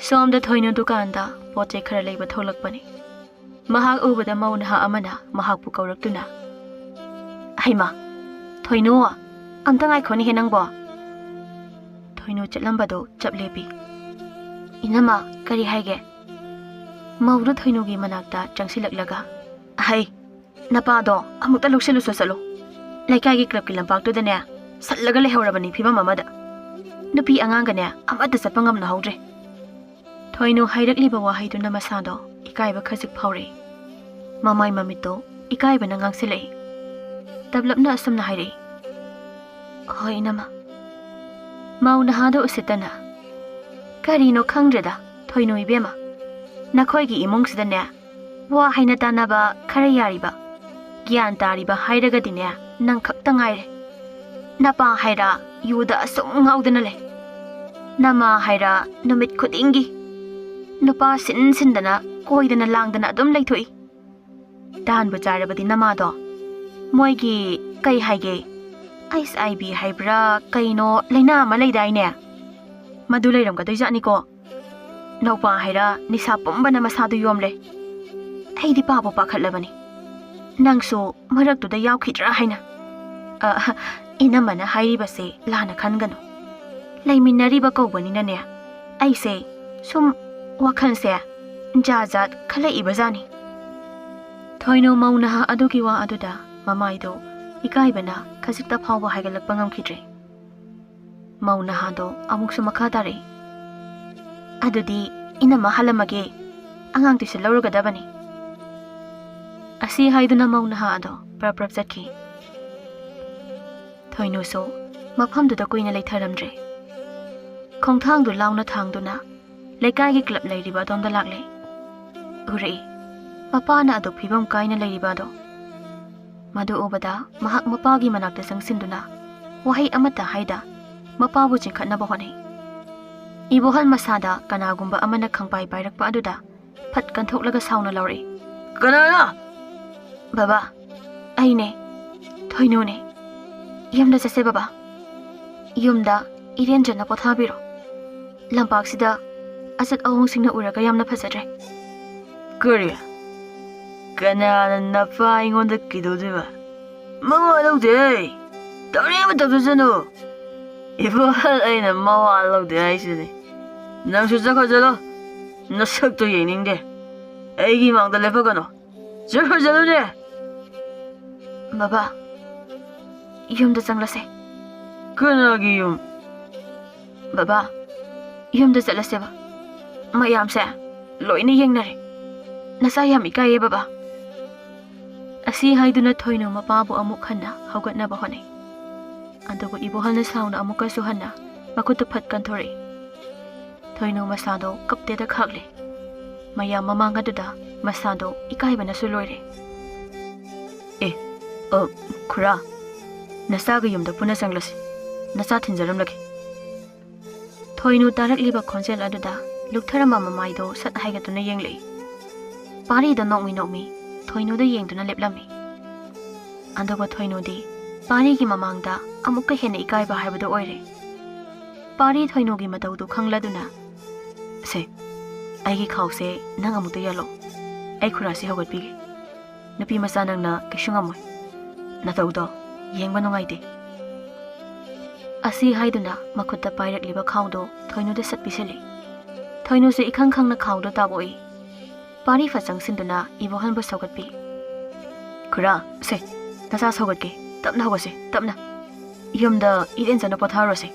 ꯁꯣꯝꯗ ꯊꯣꯏꯅꯨ ꯗꯨꯀꯥꯟꯗ ꯄꯣꯠ ꯆꯩ ꯈꯔ ꯂꯩꯕ ꯊꯣꯛꯂꯛꯄꯅꯤ꯫ ꯃꯍꯥꯛ ꯎꯕꯗ ꯃꯧ ꯅꯍꯥ ꯑꯃꯅ ꯃꯍꯥꯛꯄꯨ ꯀꯧꯔꯛꯇꯨꯅ, "ꯍꯩꯃꯥ, ꯊꯣꯏꯅꯨ, ꯑꯝꯇ ꯉꯥꯏꯈꯣꯅꯦꯍꯦ ꯅꯪꯕꯣ!" ꯊꯣꯏꯅꯨ ꯆꯠꯂꯝꯕꯗꯣ ꯆꯞ ꯂꯦꯞꯄꯤ꯫ "ꯏꯅꯝꯃ, ꯀꯔꯤ ꯍꯥꯏꯒꯦ?" ꯃꯧꯗꯨ ꯊꯣꯏꯅꯨꯒꯤ ꯃꯅꯥꯛꯇ ꯆꯪꯁꯤꯜꯂꯛꯂꯒ, "ꯍꯩ, ꯅꯄꯥꯗꯣ ꯑꯃꯨꯛꯇ ꯂꯧꯁꯤꯜꯂꯨꯁꯣ ꯆꯠꯂꯣ꯫ ꯂꯩꯀꯥꯏꯒꯤ ꯀ꯭ꯂꯕꯀꯤ ꯂꯝꯄꯥꯛꯇꯨꯗꯅꯦ ꯁꯠꯂꯒ ꯂꯩꯍꯧꯔꯕꯅꯤ ꯐꯤꯕꯝ ꯑꯃꯗ꯫ ꯅꯨꯄꯤ ꯑꯉꯥꯡꯒꯅꯦ ꯑꯃꯠꯇ ꯆꯠꯄ ꯉꯝꯅꯍꯧꯗ꯭ꯔꯦ꯫" ꯊꯣꯏꯅꯨ ꯍꯥꯏꯔꯛꯂꯤꯕ ꯋꯥꯍꯩꯗꯨꯅ ꯃꯁꯥꯗꯣ ꯏꯀꯥꯏꯕ ꯈꯖꯤꯛ ꯐꯥꯎꯔꯛꯏ꯫ ꯃꯃꯥꯏ ꯃꯃꯤꯠꯇꯣ ꯏꯀꯥꯏꯕꯅ ꯉꯥꯡꯁꯤꯜꯂꯛꯏ꯫ ꯇꯞꯂꯞꯅ ꯑꯁꯨꯝꯅ ꯍꯥꯏꯔꯛꯏ, "ꯍꯣꯏ, ꯏꯅꯝꯃ꯫" ꯃꯧ ꯅꯍꯥꯗꯣ ꯎꯁꯤꯠꯇꯅ, "ꯀꯔꯤꯅꯣ ꯈꯪꯗ꯭ꯔꯦꯗ, ꯊꯣꯏꯅꯨ ꯏꯕꯦꯝꯃ꯫ ꯅꯈꯣꯏꯒꯤ ꯏꯃꯨꯡꯁꯤꯗꯅꯦ ꯋꯥ ꯍꯥꯏꯅ ꯇꯥꯅꯕ ꯈꯔ ꯌꯥꯔꯤꯕ, ꯒ꯭ꯌꯥꯟ ꯇꯥꯔꯤꯕ ꯍꯥꯏꯔꯒꯗꯤꯅꯦ ꯅꯪ ꯈꯛꯇ ꯉꯥꯏꯔꯦ꯫ ꯅꯄꯥ ꯍꯥꯏꯔ ꯌꯨꯗ ꯑꯁꯨꯝ ꯉꯥꯎꯗꯅ ꯂꯩ꯫ ꯅꯃꯥ ꯍꯥꯏꯔ ꯅꯨꯃꯤꯠ ꯈꯨꯗꯤꯡꯒꯤ ꯅꯨꯄꯥ ꯁꯤꯟ ꯁꯤꯟꯗꯅ ꯀꯣꯏꯗꯅ ꯂꯥꯡꯗꯅ ꯑꯗꯨꯝ ꯂꯩꯊꯣꯛꯏ꯫ ꯇꯥꯟꯕꯨ ꯆꯥꯔꯕꯗꯤ ꯅꯃꯥꯗꯣ꯫ ꯃꯣꯏꯒꯤ, ꯀꯩ ꯍꯥꯏꯒꯦ, ꯑꯩꯆ ꯑꯥꯏ ꯚꯤ ꯍꯥꯏꯕ꯭ꯔꯥ ꯀꯩꯅꯣ ꯂꯥꯏꯅꯥ ꯑꯃ ꯂꯩꯗꯥꯏꯅꯦ? ꯃꯗꯨ ꯂꯩꯔꯝꯒꯗꯣꯏꯖꯥꯠꯅꯤꯀꯣ꯫ ꯅꯧꯄꯥ ꯍꯥꯏꯔ ꯅꯤꯁꯥ ꯄꯨꯝꯕꯅ ꯃꯁꯥꯗꯨ ꯌꯣꯝꯂꯦ꯫ ꯑꯩꯗꯤ ꯄꯥꯕꯨ ꯄꯥꯈꯠꯂꯕꯅꯤ꯫ ꯅꯪꯁꯨ ꯃꯔꯛꯇꯨꯗ ꯌꯥꯎꯈꯤꯗ꯭ꯔꯥ ꯍꯥꯏꯅ꯫" "ꯑ, ꯏꯅꯝꯃꯅ ꯍꯥꯏꯔꯤꯕꯁꯦ ꯂꯥꯟꯅ ꯈꯟꯒꯅꯨ꯫ ꯂꯩꯃꯤꯟꯅꯔꯤꯕ ꯀꯧꯕꯅꯤꯅꯅꯦ, ꯑꯩꯁꯦ ꯁꯨꯝ ꯋꯥꯈꯜꯁꯦ ꯖꯥꯠ ꯖꯥꯠ ꯈꯜꯂꯛꯏꯕꯖꯥꯠꯅꯤ꯫" ꯊꯣꯏꯅꯨ ꯃꯧ ꯅꯍꯥ ꯑꯗꯨꯒꯤ ꯋꯥ ꯑꯗꯨꯗ ꯃꯃꯥꯏꯗꯨ ꯏꯀꯥꯏꯕꯅ ꯈꯖꯤꯛꯇ ꯐꯥꯎꯕ ꯍꯥꯏꯒꯠꯂꯛꯄ ꯉꯝꯈꯤꯗ꯭ꯔꯦ꯫ ꯃꯧ ꯅꯍꯥꯗꯣ ꯑꯃꯨꯛꯁꯨ ꯃꯈꯥ ꯇꯥꯔꯛꯏ, "ꯑꯗꯨꯗꯤ ꯏꯅꯝꯃ ꯍꯜꯂꯝꯃꯒꯦ, ꯑꯉꯥꯡ tuition ꯂꯧꯔꯨꯒꯗꯕꯅꯤ"꯫ ꯑꯁꯤ ꯍꯥꯏꯗꯨꯅ ꯃꯧ ꯅꯍꯥ ꯑꯗꯣ ꯄ꯭ꯔꯞ ꯄ꯭ꯔꯞ ꯆꯠꯈꯤ꯫ ꯊꯣꯏꯅꯨꯁꯨ ꯃꯐꯝꯗꯨꯗ ꯀꯨꯏꯅ ꯂꯩꯊꯔꯝꯗ꯭ꯔꯦ꯫ ꯈꯣꯡꯊꯥꯡꯗꯨ ꯂꯥꯎꯅ ꯊꯥꯡꯗꯨꯅ ꯂꯩꯀꯥꯏꯒꯤ club ꯂꯩꯔꯤꯕ ꯑꯗꯣꯝꯗ ꯂꯥꯛꯂꯦ꯫ ꯎꯔꯛꯏ, ꯃꯄꯥꯅ ꯑꯗꯨ ꯐꯤꯕꯝ ꯀꯥꯏꯅ ꯂꯩꯔꯤꯕ ꯑꯗꯣ꯫ ꯃꯗꯨ ꯎꯕꯗ ꯃꯍꯥꯛ ꯃꯄꯥꯒꯤ ꯃꯅꯥꯛꯇ ꯆꯪꯁꯤꯟꯗꯨꯅ ꯋꯥꯍꯩ ꯑꯃꯠꯇ ꯍꯥꯏꯗ ꯃꯄꯥꯕꯨ ꯆꯤꯡꯈꯠꯅꯕ ꯍꯣꯠꯅꯩ꯫ ꯏꯕꯣꯍꯜ ꯃꯁꯥꯗ ꯀꯅꯥꯒꯨꯝꯕ ꯑꯃꯅ ꯈꯪꯄꯥꯏ ꯄꯥꯏꯔꯛꯄ ꯑꯗꯨꯗ ꯐꯠ ꯀꯟꯊꯣꯛꯂꯒ ꯁꯥꯎꯅ ꯂꯥꯎꯔꯛꯏ, "ꯀꯅꯥꯅꯣ?" "ꯕꯕꯥ, ꯑꯩꯅꯦ, ꯊꯣꯏꯅꯨꯅꯦ꯫ ꯌꯨꯝꯗ ꯆꯠꯁꯦ ꯕꯕꯥ꯫ ꯌꯨꯝꯗ ꯏꯔꯦꯟꯖꯅ ꯄꯣꯊꯥꯕꯤꯔꯣ꯫ ꯂꯝꯄꯥꯛꯁꯤꯗ ꯑꯆꯠ ꯑꯋꯣꯡꯁꯤꯡꯅ ꯎꯔꯒ ꯌꯥꯝꯅ ꯐꯖꯗ꯭ꯔꯦ"꯫ "ꯀꯔꯤ? ꯀꯅꯥꯅ ꯅꯄꯥ ꯑꯩꯉꯣꯟꯗ ꯀꯩꯗꯧꯗꯣꯏꯕ? ꯃꯋꯥ ꯂꯧꯗꯦ꯫ ꯇꯧꯅꯤꯡꯕ ꯇꯧꯖꯁꯅꯨ꯫ ꯏꯕꯣꯍꯜ ꯑꯩꯅ ꯃꯋꯥ ꯂꯧꯗꯦ ꯍꯥꯏꯁꯤꯅꯤ꯫ ꯅꯪꯁꯨ ꯆꯠꯈ꯭ꯔꯣ ꯆꯠꯂꯣ꯫ ꯅꯁꯛꯇꯣ ꯌꯦꯡꯅꯤꯡꯗꯦ꯫ ꯑꯩꯒꯤ ꯃꯥꯡꯗ ꯂꯦꯞꯄꯛꯀꯅꯨ꯫ ꯆꯠꯈ꯭ꯔꯣ ꯆꯠꯂꯨꯅꯦ"꯫ "ꯕꯕꯥ, ꯌꯨꯝꯗ ꯆꯪꯂꯁꯦ"꯫ "ꯀꯅꯥꯒꯤ ꯌꯨꯝ?" "ꯕꯕꯥ, ꯌꯨꯝꯗ ꯆꯠꯂꯁꯦꯕ꯫ ꯃꯌꯥꯝꯁꯦ ꯂꯣꯏꯅ ꯌꯦꯡꯅꯔꯦ꯫ ꯅꯆꯥ ꯌꯥꯝ ꯏꯀꯥꯏꯌꯦ ꯕꯕꯥ"꯫ ꯑꯁꯤ ꯍꯥꯏꯗꯨꯅ ꯊꯣꯏꯅꯨ ꯃꯄꯥꯕꯨ ꯑꯃꯨꯛ ꯍꯟꯅ ꯍꯧꯒꯠꯅꯕ ꯍꯣꯠꯅꯩ꯫ ꯑꯗꯨꯕꯨ ꯏꯕꯣꯍꯜꯅ ꯁꯥꯎꯅ ꯑꯃꯨꯛꯀꯁꯨ ꯍꯟꯅ ꯃꯈꯨꯠꯇꯨ ꯐꯠ ꯀꯟꯊꯣꯔꯛꯏ꯫ ꯊꯣꯏꯅꯨ ꯃꯁꯥꯗꯣ ꯀꯞꯇꯦꯗ ꯈꯥꯛꯂꯦ꯫ ꯃꯌꯥꯝ ꯃꯃꯥꯡ ꯑꯗꯨꯗ ꯃꯁꯥꯗꯣ ꯏꯀꯥꯏꯕꯅꯁꯨ ꯂꯣꯏꯔꯦ꯫ "ꯑꯦ, ꯑ, ꯈꯨꯔꯥ, ꯅꯆꯥꯒ ꯌꯨꯝꯗ ꯄꯨꯟꯅ ꯆꯪꯂꯁꯤ꯫ ꯅꯆꯥ ꯊꯤꯟꯖꯔꯝꯂꯒꯦ"꯫ ꯊꯣꯏꯅꯨ ꯇꯥꯔꯛꯂꯤꯕ ꯈꯣꯟꯖꯦꯜ ꯑꯗꯨꯗ ꯂꯨꯞꯊꯔꯝꯕ ꯃꯃꯥꯏꯗꯣ ꯁꯠ ꯍꯥꯏꯒꯠꯇꯨꯅ ꯌꯦꯡꯂꯛꯏ꯫ ꯄꯥꯔꯤꯗꯣ ꯅꯣꯛꯃꯤ ꯅꯣꯛꯃꯤ ꯊꯣꯏꯅꯨꯗ ꯌꯦꯡꯗꯨꯅ ꯂꯦꯞꯂꯝꯃꯤ꯫ ꯑꯗꯨꯕꯨ ꯊꯣꯏꯅꯨꯗꯤ ꯄꯥꯔꯤꯒꯤ ꯃꯃꯥꯡꯗ ꯑꯃꯨꯛꯀ ꯍꯦꯟꯅ ꯏꯀꯥꯏꯕ ꯍꯥꯏꯕꯗꯨ ꯑꯣꯏꯔꯦ꯫ ꯄꯥꯔꯤ ꯊꯣꯏꯅꯨꯒꯤ ꯃꯇꯧꯗꯨ ꯈꯪꯂꯗꯨꯅ, "ꯁꯦ, ꯑꯩꯒꯤ ꯈꯥꯎꯁꯦ ꯅꯪ ꯑꯃꯨꯛꯇ ꯌꯥꯜꯂꯣ꯫ ꯑꯩ ꯈꯨꯔꯥꯁꯤ ꯍꯧꯒꯠꯄꯤꯒꯦ꯫ ꯅꯨꯄꯤ ꯃꯆꯥ ꯅꯪꯅ ꯀꯩꯁꯨ ꯉꯝꯃꯣꯏ꯫ ꯅꯇꯧꯗꯣ ꯌꯦꯡꯕ ꯅꯨꯡꯉꯥꯏꯇꯦ"꯫ ꯑꯁꯤ ꯍꯥꯏꯗꯨꯅ ꯃꯈꯨꯠꯇ ꯄꯥꯏꯔꯛꯂꯤꯕ ꯈꯥꯎꯗꯣ ꯊꯣꯏꯅꯨꯗ ꯁꯠ ꯄꯤꯁꯤꯜꯂꯤ꯫ ꯊꯣꯏꯅꯨꯁꯨ ꯏꯈꯪ ꯈꯪꯅ ꯈꯥꯎꯗꯣ ꯇꯥꯕꯣꯛꯏ꯫ ꯄꯥꯔꯤ ꯐꯠ ꯆꯪꯁꯤꯟꯗꯨꯅ ꯏꯕꯣꯍꯜꯕꯨ ꯁꯧꯒꯠꯄꯤ꯫ "ꯈꯨꯔꯥ, ꯁꯦ, ꯅꯆꯥ ꯁꯧꯒꯠꯀꯦ, ꯇꯞꯅ ꯍꯧꯒꯠꯁꯦ, ꯇꯞꯅ꯫ ꯌꯨꯝꯗ ꯏꯔꯦꯟꯖꯅ ꯄꯣꯊꯥꯔꯨꯔꯁꯦ꯫"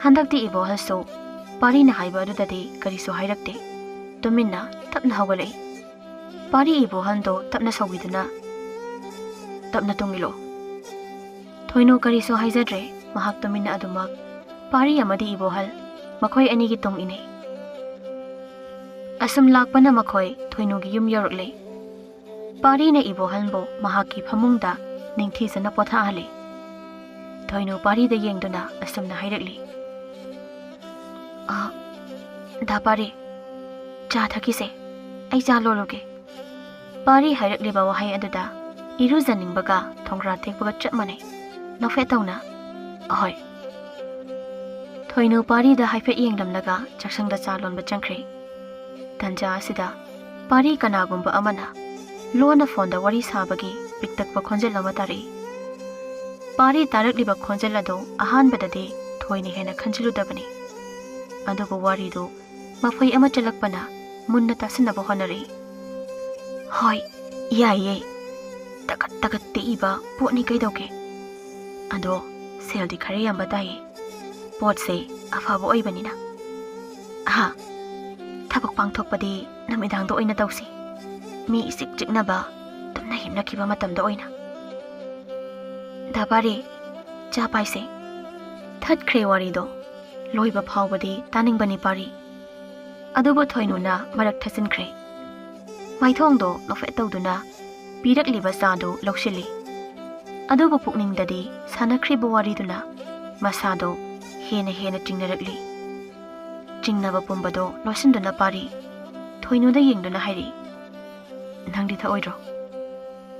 ꯍꯟꯗꯛꯇꯤ ꯏꯕꯣꯍꯜꯁꯨ ꯄꯥꯔꯤꯅ ꯍꯥꯏꯕ ꯑꯗꯨꯗꯗꯤ ꯀꯔꯤꯁꯨ ꯍꯥꯏꯔꯛꯇꯦ꯫ ꯇꯨꯃꯤꯟꯅ ꯇꯞꯅ ꯍꯧꯒꯠꯂꯛꯏ꯫ ꯄꯥꯔꯤ ꯏꯕꯣꯍꯜꯗꯣ ꯇꯞꯅ ꯁꯧꯕꯤꯗꯨꯅ, "ꯇꯞꯅ ꯇꯨꯡ ꯏꯜꯂꯣ꯫" ꯊꯣꯏꯅꯨ ꯀꯔꯤꯁꯨ ꯍꯥꯏꯖꯗ꯭ꯔꯦ꯫ ꯃꯍꯥꯛ ꯇꯨꯃꯤꯟꯅ ꯑꯗꯨꯃꯛ ꯄꯥꯔꯤ ꯑꯃꯗꯤ ꯏꯕꯣꯍꯜ ꯃꯈꯣꯏ ꯑꯅꯤꯒꯤ ꯇꯨꯡ ꯏꯟꯅꯩ꯫ ꯑꯁꯨꯝ ꯂꯥꯛꯄꯅ ꯃꯈꯣꯏ ꯊꯣꯏꯅꯨꯒꯤ ꯌꯨꯝ ꯌꯧꯔꯛꯂꯦ꯫ ꯄꯥꯔꯤꯅ ꯏꯕꯣꯍꯜꯕꯨ ꯃꯍꯥꯛꯀꯤ ꯐꯃꯨꯡꯗ ꯅꯤꯡꯊꯤꯖꯅ ꯄꯣꯊꯥꯍꯜꯂꯤ꯫ ꯊꯣꯏꯅꯨ ꯄꯥꯔꯤꯗ ꯌꯦꯡꯗꯨꯅ ꯑꯁꯨꯝꯅ ꯍꯥꯏꯔꯛꯂꯤ, "ꯑ, ꯗꯥ ꯄꯥꯔꯤ, ꯆꯥ ꯊꯛꯈꯤꯁꯦ꯫ ꯑꯩ ꯆꯥ ꯂꯣꯜꯂꯨꯒꯦ꯫" ꯄꯥꯔꯤ ꯍꯥꯏꯔꯛꯂꯤꯕ ꯋꯥꯍꯩ ꯑꯗꯨꯗ ꯏꯔꯨꯖꯅꯤꯡꯕꯒ ꯊꯣꯡꯒ꯭ꯔꯥ ꯇꯦꯛꯄꯒ ꯆꯞ ꯃꯥꯟꯅꯩ꯫ ꯅꯣꯛꯐꯦꯠ ꯇꯧꯅ, "ꯑꯍꯣꯏ꯫" ꯊꯣꯏꯅꯨ ꯄꯥꯔꯤꯗ ꯍꯥꯏꯐꯦꯠ ꯌꯦꯡꯂꯝꯂꯒ ꯆꯥꯛꯁꯪꯗ ꯆꯥ ꯂꯣꯟꯕ ꯆꯪꯈ꯭ꯔꯦ꯫ ꯇꯟꯖꯥ ꯑꯁꯤꯗ ꯄꯥꯔꯤ ꯀꯅꯥꯒꯨꯝꯕ ꯑꯃꯅ ꯂꯣꯟꯅ ꯐꯣꯟꯗ ꯋꯥꯔꯤ ꯁꯥꯕꯒꯤ ꯄꯤꯛꯇꯛꯄ ꯈꯣꯟꯖꯦꯜ ꯑꯃ ꯇꯥꯔꯛꯏ꯫ ꯄꯥꯔꯤ ꯇꯥꯔꯛꯂꯤꯕ ꯈꯣꯟꯖꯦꯜ ꯑꯗꯨ ꯑꯍꯥꯟꯕꯗꯗꯤ ꯊꯣꯏꯅ ꯍꯦꯟꯅ ꯈꯟꯖꯤꯜꯂꯨꯗꯕꯅꯤ꯫ ꯑꯗꯨꯕꯨ ꯋꯥꯔꯤꯗꯨ ꯃꯐꯩ ꯑꯃ ꯆꯠꯂꯛꯄꯅ ꯃꯨꯟꯅ ꯇꯥꯁꯤꯟꯅꯕ ꯍꯣꯠꯅꯔꯛꯏ꯫ "ꯍꯣꯏ, ꯌꯥꯏꯌꯦ꯫ ꯇꯀꯠ ꯇꯀꯠ ꯇꯦꯛꯏꯕ ꯄꯣꯠꯅꯤ ꯀꯩꯗꯧꯒꯦ? ꯑꯗꯣ ꯁꯦꯜꯗꯤ ꯈꯔ ꯌꯥꯝꯕ ꯇꯥꯏꯌꯦ꯫ ꯄꯣꯠꯁꯦ ꯑꯐꯕ ꯑꯣꯏꯕꯅꯤꯅ꯫ ꯑꯍꯥ, ꯊꯕꯛ ꯄꯥꯡꯊꯣꯛꯄꯗꯤ ꯅꯨꯃꯤꯗꯥꯡꯗ ꯑꯣꯏꯅ ꯇꯧꯁꯤ꯫ ꯃꯤ ꯏꯆꯤꯛ ꯆꯤꯛꯅꯕ, ꯇꯨꯝꯅ ꯍꯤꯞꯅꯈꯤꯕ ꯃꯇꯝꯗ ꯑꯣꯏꯅ꯫" "ꯗꯥ ꯄꯥꯔꯤ, ꯆꯥ ꯄꯥꯏꯁꯦ꯫" ꯊꯠꯈ꯭ꯔꯦ ꯋꯥꯔꯤꯗꯣ꯫ ꯂꯣꯏꯕ ꯐꯥꯎꯕꯗꯤ ꯇꯥꯅꯤꯡꯕꯅꯤ ꯄꯥꯔꯤ꯫ ꯑꯗꯨꯕꯨ ꯊꯣꯏꯅꯨꯅ ꯃꯔꯛ ꯊꯠꯆꯤꯟꯈ꯭ꯔꯦ꯫ ꯃꯥꯏꯊꯣꯡꯗꯣ ꯅꯣꯛꯐꯦꯠ ꯇꯧꯗꯨꯅ ꯄꯤꯔꯛꯂꯤꯕ ꯆꯥꯗꯨ ꯂꯧꯁꯤꯜꯂꯤ꯫ ꯑꯗꯨꯕꯨ ꯄꯨꯛꯅꯤꯡꯗꯗꯤ ꯁꯥꯟꯅꯈ꯭ꯔꯤꯕ ꯋꯥꯔꯤꯗꯨꯅ ꯃꯁꯥꯗꯣ ꯍꯦꯟꯅ ꯍꯦꯟꯅ ꯆꯤꯡꯅꯔꯛꯂꯤ꯫ ꯆꯤꯡꯅꯕ ꯄꯨꯝꯕꯗꯣ ꯂꯣꯠꯁꯤꯟꯗꯨꯅ ꯄꯥꯔꯤ ꯊꯣꯏꯅꯨꯗ ꯌꯦꯡꯗꯨꯅ ꯍꯥꯏꯔꯛꯏ, "ꯅꯪꯗꯤ ꯊꯛꯑꯣꯏꯗ꯭ꯔꯣ?"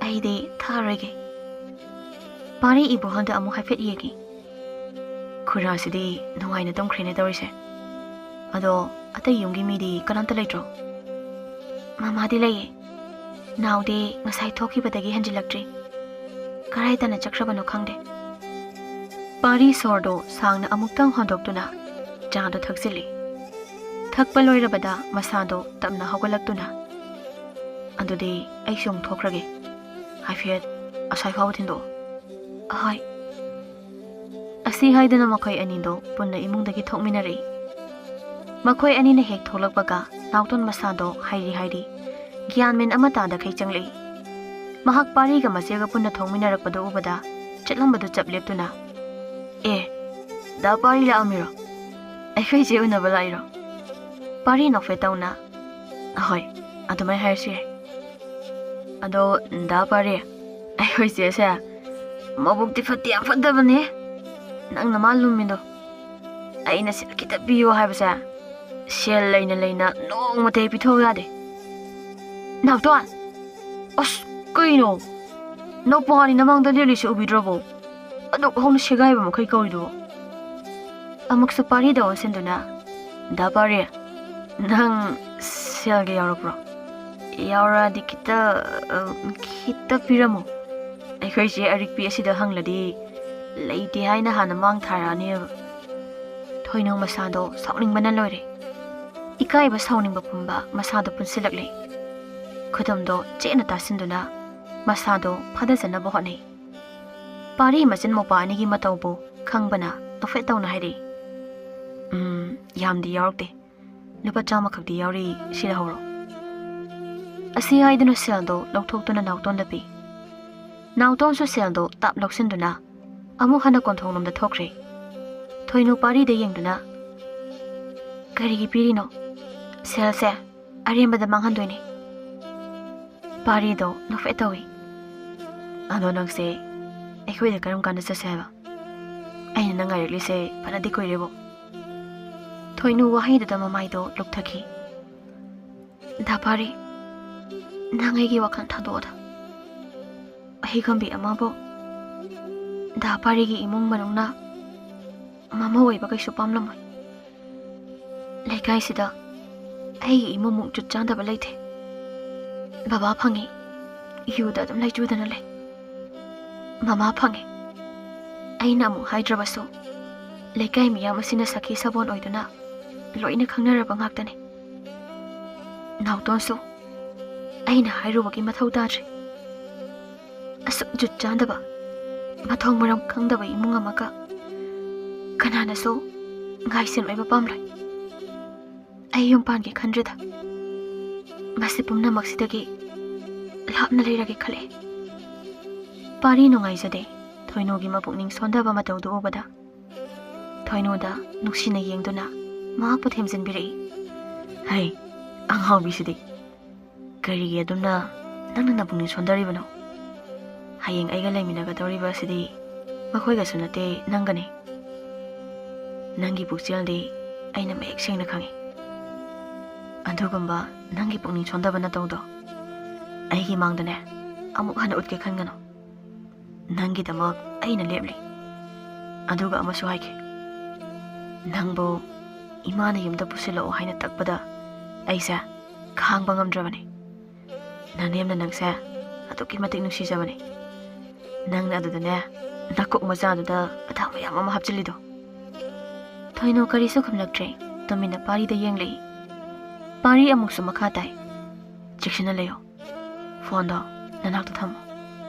"ꯑꯩꯗꯤ ꯊꯛꯑꯔꯣꯏꯒꯦ꯫" ꯄꯥꯔꯤ ꯏꯕꯣꯍꯜꯗ ꯑꯃꯨꯛ ꯍꯥꯏꯐꯦꯠ ꯌꯦꯡꯉꯤ꯫ "ꯈꯨꯔꯥꯁꯤꯗꯤ ꯅꯨꯡꯉꯥꯏꯅ ꯇꯨꯝꯈ꯭ꯔꯦꯅꯦ ꯇꯧꯔꯤꯁꯦ꯫ ꯑꯗꯣ ꯑꯇꯩ ꯌꯨꯝꯒꯤ ꯃꯤꯗꯤ ꯀꯅꯥꯝꯇ ꯂꯩꯇ꯭ꯔꯣ?" "ꯃꯃꯥꯗꯤ ꯂꯩꯌꯦ꯫ ꯅꯥꯎꯗꯤ ꯉꯁꯥꯏ ꯊꯣꯛꯈꯤꯕꯗꯒꯤ ꯍꯟꯖꯤꯜꯂꯛꯇ꯭ꯔꯤ꯫ ꯀꯔꯥꯏ ꯇꯥꯟꯅ ꯆꯠꯈ꯭ꯔꯕꯅꯣ ꯈꯪꯗꯦ꯫" ꯄꯥꯔꯤ ꯁꯣꯔꯗꯣ ꯁꯥꯡꯅ ꯑꯃꯨꯛꯇꯪ ꯍꯣꯟꯗꯣꯛꯇꯨꯅ ꯆꯥꯗꯣ ꯊꯛꯆꯤꯜꯂꯤ꯫ ꯊꯛꯄ ꯂꯣꯏꯔꯕꯗ ꯃꯁꯥꯗꯣ ꯇꯞꯅ ꯍꯧꯒꯠꯂꯛꯇꯨꯅ, "ꯑꯗꯨꯗꯤ ꯑꯩꯁꯨ ꯑꯃꯨꯛ ꯊꯣꯛꯈ꯭ꯔꯒꯦ꯫ ꯍꯥꯏꯐꯦꯠ ꯑꯁ꯭ꯋꯥꯏ ꯐꯥꯎꯕ ꯊꯤꯟꯗꯣꯛꯑꯣ꯫" "ꯑꯍꯣꯏ꯫" ꯑꯁꯤ ꯍꯥꯏꯗꯨꯅ ꯃꯈꯣꯏ ꯑꯅꯤꯗꯣ ꯄꯨꯟꯅ ꯏꯃꯨꯡꯗꯒꯤ ꯊꯣꯛꯃꯤꯟꯅꯔꯛꯏ꯫ ꯃꯈꯣꯏ ꯑꯅꯤꯅ ꯍꯦꯛ ꯊꯣꯛꯂꯛꯄꯒ ꯅꯥꯎꯇꯣꯟ ꯃꯁꯥꯗꯣ ꯍꯥꯏꯔꯤ ꯍꯥꯏꯔꯤ, ꯒ꯭ꯌꯥꯟ ꯃꯦꯟ ꯑꯃ ꯇꯥꯗꯈꯩ ꯆꯪꯂꯛꯏ꯫ ꯃꯍꯥꯛ ꯄꯥꯔꯤꯒ ꯃꯆꯦꯒ ꯄꯨꯟꯅ ꯊꯣꯛꯃꯤꯟꯅꯔꯛꯄꯗꯨ ꯎꯕꯗ ꯆꯠꯂꯝꯕꯗꯨ ꯆꯞ ꯂꯦꯞꯇꯨꯅ, "ꯑꯦ, ꯗꯥ ꯄꯥꯔꯤ ꯂꯥꯛꯑꯝꯃꯤꯔꯣ? ꯑꯩꯈꯣꯏ ꯆꯦ ꯎꯅꯕ ꯂꯥꯛꯏꯔꯣ?" ꯄꯥꯔꯤ ꯅꯣꯛꯐꯦꯠ ꯇꯧꯅ, "ꯑꯍꯣꯏ, ꯑꯗꯨꯃꯥꯏ ꯍꯥꯏꯔꯁꯨ ꯌꯥꯏ꯫ ꯑꯗꯣ, ꯗꯥ ꯄꯥꯔꯤ, ꯑꯩꯈꯣꯏ ꯆꯦꯁꯦ ꯃꯕꯨꯛꯇꯤ ꯐꯠꯇꯤ ꯌꯥꯝ ꯐꯠꯇꯕꯅꯦ꯫ ꯅꯪꯅ ꯃꯥ ꯂꯨꯝꯃꯤꯗꯣ꯫ ꯑꯩꯅ ꯁꯦꯜ ꯈꯤꯇ ꯄꯤꯌꯣ ꯍꯥꯏꯕꯁꯦ, ꯁꯦꯜ ꯂꯩꯅ ꯂꯩꯅ ꯅꯣꯡꯃꯇ ꯍꯦꯛ ꯄꯤꯊꯣꯛꯎ ꯌꯥꯗꯦ꯫" "ꯅꯥꯎꯇꯣꯟ! ꯑꯁ, ꯀꯩꯅꯣ? ꯅꯨꯄꯥꯅꯤ ꯅꯃꯥꯡꯗ ꯂꯦꯞꯂꯤꯁꯦ ꯎꯕꯤꯗ꯭ꯔꯕꯣ? ꯑꯗꯨꯛ ꯍꯧꯅ ꯁꯦꯒꯥꯏꯕ ꯃꯈꯩ ꯀꯧꯔꯤꯗꯨꯕꯣ?" ꯑꯃꯨꯛꯁꯨ ꯄꯥꯔꯤꯗ ꯑꯣꯟꯁꯤꯟꯗꯨꯅ, "ꯗꯥ ꯄꯥꯔꯤ, ꯅꯪ ꯁꯦꯜꯒ ꯌꯥꯎꯔꯛꯄ꯭ꯔꯣ? ꯌꯥꯎꯔꯛꯑꯗꯤ ꯈꯤꯇ, ꯑ, ꯈꯤꯇ ꯄꯤꯔꯝꯃꯣ꯫ ꯑꯩꯈꯣꯏ ꯆꯦ ꯑꯔꯤꯛꯄꯤ ꯑꯁꯤꯗ ꯍꯪꯂꯗꯤ ꯂꯩꯇꯦ ꯍꯥꯏꯅ ꯍꯥꯟꯅ ꯃꯥꯡ ꯊꯥꯔꯛꯑꯅꯦꯕ꯫" ꯊꯣꯏꯅꯨ ꯃꯁꯥꯗꯣ ꯁꯥꯎꯅꯤꯡꯕꯅ ꯂꯣꯏꯔꯦ꯫ ꯏꯀꯥꯏꯕ ꯁꯥꯎꯅꯤꯡꯕ ꯄꯨꯝꯕ ꯃꯁꯥꯗꯣ ꯄꯨꯟꯁꯤꯜꯂꯛꯂꯦ꯫ ꯈꯨꯗꯨꯝꯗꯣ ꯆꯦꯠꯅ ꯇꯥꯁꯤꯟꯗꯨꯅ ꯃꯁꯥꯗꯣ ꯐꯥꯊꯖꯅꯕ ꯍꯣꯠꯅꯩ꯫ ꯄꯥꯔꯤ ꯃꯆꯤꯟ ꯃꯧꯄꯥ ꯑꯅꯤꯒꯤ ꯃꯇꯧꯕꯨ ꯈꯪꯕꯅ ꯅꯣꯛꯐꯦꯠ ꯇꯧꯅ ꯍꯥꯏꯔꯛꯏ, "ꯎꯝ, ꯌꯥꯝꯗꯤ ꯌꯥꯎꯔꯛꯇꯦ꯫ ꯂꯨꯄꯥ ꯆꯥꯝꯃ ꯈꯛꯇꯤ ꯌꯥꯎꯔꯤ, ꯁꯤ ꯂꯧꯍꯧꯔꯣ꯫" ꯑꯁꯤ ꯍꯥꯏꯗꯨꯅ ꯁꯦꯜꯗꯣ ꯂꯧꯊꯣꯛꯇꯨꯅ ꯅꯥꯎꯇꯣꯟꯗ ꯄꯤ꯫ ꯅꯥꯎꯇꯣꯟꯁꯨ ꯁꯦꯜꯗꯣ ꯇꯥꯞ ꯂꯧꯁꯤꯟꯗꯨꯅ ꯑꯃꯨꯛ ꯍꯟꯅ ꯀꯣꯟꯊꯣꯡꯂꯣꯝꯗ ꯊꯣꯛꯈ꯭ꯔꯦ꯫ ꯊꯣꯏꯅꯨ ꯄꯥꯔꯤꯗ ꯌꯦꯡꯗꯨꯅ, "ꯀꯔꯤꯒꯤ ꯄꯤꯔꯤꯅꯣ? ꯁꯦꯜꯁꯦ ꯑꯔꯦꯝꯕꯗ ꯃꯥꯡꯍꯟꯗꯣꯏꯅꯦ꯫" ꯄꯥꯔꯤꯗꯣ ꯅꯣꯛꯐꯦꯠ ꯇꯧꯏ꯫ "ꯑꯗꯣ ꯅꯪꯁꯦ ꯑꯩꯈꯣꯏꯗ ꯀꯔꯝ ꯀꯥꯟꯗ ꯆꯠꯁꯦ ꯍꯥꯏꯕ? ꯑꯩꯅ ꯅꯪ ꯉꯥꯏꯔꯛꯂꯤꯁꯦ ꯐꯅꯗꯤ ꯀꯨꯏꯔꯦꯕꯣ꯫" ꯊꯣꯏꯅꯨ ꯋꯥꯍꯩꯗꯨꯗ ꯃꯃꯥꯏꯗꯣ ꯂꯨꯞꯊꯈꯤ꯫ "ꯗꯥ ꯄꯥꯔꯤ, ꯅꯪ ꯑꯩꯒꯤ ꯋꯥꯈꯜ ꯊꯥꯗꯣꯛꯑꯣꯗ꯫ ꯑꯍꯤꯒꯝꯕꯤ ꯑꯃꯕꯨ ꯗꯥ ꯄꯥꯔꯤꯒꯤ ꯏꯃꯨꯡ ꯃꯅꯨꯡꯅ ꯃꯃꯧ ꯑꯣꯏꯕ ꯀꯩꯁꯨ ꯄꯥꯝꯂꯝꯃꯣꯏ꯫ ꯂꯩꯀꯥꯏꯁꯤꯗ ꯑꯩꯒꯤ ꯏꯃꯨꯡꯃꯨꯛ ꯖꯨꯠ ꯆꯥꯗꯕ ꯂꯩꯇꯦ꯫ ꯕꯕꯥ ꯐꯪꯉꯤ, ꯌꯨꯗ ꯑꯗꯨꯝ ꯂꯩꯆꯨꯗꯅ ꯂꯩ꯫ ꯃꯃꯥ ꯐꯪꯉꯤ, ꯑꯩꯅ ꯑꯃꯨꯛ ꯍꯥꯏꯗ꯭ꯔꯕꯁꯨ ꯂꯩꯀꯥꯏ ꯃꯤꯌꯥꯝ ꯑꯁꯤꯅ ꯁꯈꯤ ꯁꯥꯕꯣꯟ ꯑꯣꯏꯗꯨꯅ ꯂꯣꯏꯅ ꯈꯪꯅꯔꯕ ꯉꯥꯛꯇꯅꯤ꯫ ꯅꯥꯎꯇꯣꯟꯁꯨ ꯑꯩꯅ ꯍꯥꯏꯔꯨꯕꯒꯤ ꯃꯊꯧ ꯇꯥꯗ꯭ꯔꯦ꯫ ꯑꯁꯨꯛ ꯖꯨꯠ ꯆꯥꯗꯕ, ꯃꯊꯣꯡ ꯃꯔꯝ ꯈꯪꯗꯕ ꯏꯃꯨꯡ ꯑꯃꯒ ꯀꯅꯥꯅꯁꯨ ꯉꯥꯏꯁꯦꯟ ꯑꯣꯏꯕ ꯄꯥꯝꯂꯣꯏ꯫ ꯑꯩ ꯌꯨꯝ ꯄꯥꯟꯒꯦ ꯈꯟꯗ꯭ꯔꯦꯗ꯫ ꯃꯁꯤ ꯄꯨꯝꯅꯃꯛꯁꯤꯗꯒꯤ ꯂꯥꯞꯅ ꯂꯩꯔꯒꯦ ꯈꯜꯂꯦ꯫ ꯄꯥꯔꯤ ꯅꯨꯡꯉꯥꯏꯖꯗꯦ ꯊꯣꯏꯅꯨꯒꯤ ꯃꯄꯨꯛꯅꯤꯡ ꯁꯣꯟꯊꯕ ꯃꯇꯧꯗꯨ ꯎꯕꯗ꯫ ꯊꯣꯏꯅꯨꯗ ꯅꯨꯡꯁꯤꯅ ꯌꯦꯡꯗꯨꯅ ꯃꯍꯥꯛꯄꯨ ꯊꯦꯝꯖꯤꯟꯕꯤꯔꯛꯏ꯫ ꯍꯩ, ꯑꯉꯥꯎꯕꯤꯁꯤꯗꯤ꯫ ꯀꯔꯤꯒꯤ ꯑꯗꯨꯝꯅ ꯅꯪꯅ ꯅꯄꯨꯛꯅꯤꯡ ꯁꯣꯟꯊꯔꯤꯕꯅꯣ? ꯍꯌꯦꯡ ꯑꯩꯒ ꯂꯩꯃꯤꯟꯅꯒꯗꯧꯔꯤꯕ ꯑꯁꯤꯗꯤ ꯃꯈꯣꯏꯒꯁꯨ ꯅꯠꯇꯦ, ꯅꯪꯒꯅꯤ꯫ ꯅꯪꯒꯤ ꯄꯨꯛꯆꯦꯜꯗꯤ ꯑꯩꯅ ꯃꯌꯦꯛ ꯁꯦꯡꯅ ꯈꯪꯉꯤ꯫ ꯑꯗꯨꯒꯨꯝꯕ ꯅꯪꯒꯤ ꯄꯨꯛꯅꯤꯡ ꯁꯣꯟꯊꯕ ꯅꯇꯧꯗꯣ ꯑꯩꯒꯤ ꯃꯥꯡꯗꯅꯦ ꯑꯃꯨꯛ ꯍꯟꯅ ꯎꯠꯀꯦ ꯈꯟꯒꯅꯨ꯫ ꯅꯪꯒꯤꯗꯃꯛ ꯑꯩꯅ ꯂꯦꯞꯂꯤ꯫ ꯑꯗꯨꯒ ꯑꯃꯁꯨ ꯍꯥꯏꯒꯦ꯫ ꯅꯪꯕꯨ ꯏꯃꯥꯅ ꯌꯨꯝꯗ ꯄꯨꯁꯤꯜꯂꯛꯑꯣ ꯍꯥꯏꯅ ꯇꯛꯄꯗ ꯑꯩꯁꯦ ꯈꯥꯡꯕ ꯉꯝꯗ꯭ꯔꯕꯅꯤ꯫ ꯅꯅꯦꯝꯅ ꯅꯪꯁꯦ ꯑꯗꯨꯛꯀꯤ ꯃꯇꯤꯛ ꯅꯨꯡꯁꯤꯖꯕꯅꯤ꯫ ꯅꯪꯅ ꯑꯗꯨꯗꯅꯦ, ꯅꯀꯣꯛ ꯃꯆꯥꯗꯨꯗ ꯑꯊꯥ ꯃꯌꯥꯝ ꯑꯃ ꯍꯥꯞꯆꯤꯜꯂꯤꯗꯣ꯫ ꯊꯣꯏꯅꯨ ꯀꯔꯤꯁꯨ ꯈꯨꯝꯂꯛꯇ꯭ꯔꯦ꯫ ꯇꯨꯃꯤꯟꯅ ꯄꯥꯔꯤꯗ ꯌꯦꯡꯂꯛꯏ꯫ ꯄꯥꯔꯤ ꯑꯃꯨꯛꯁꯨ ꯃꯈꯥ ꯇꯥꯏ꯫ ꯆꯦꯛꯁꯤꯟꯅ ꯂꯩꯌꯨ꯫ ꯐꯣꯟꯗꯣ ꯅꯅꯥꯛꯇ ꯊꯝꯃꯨ꯫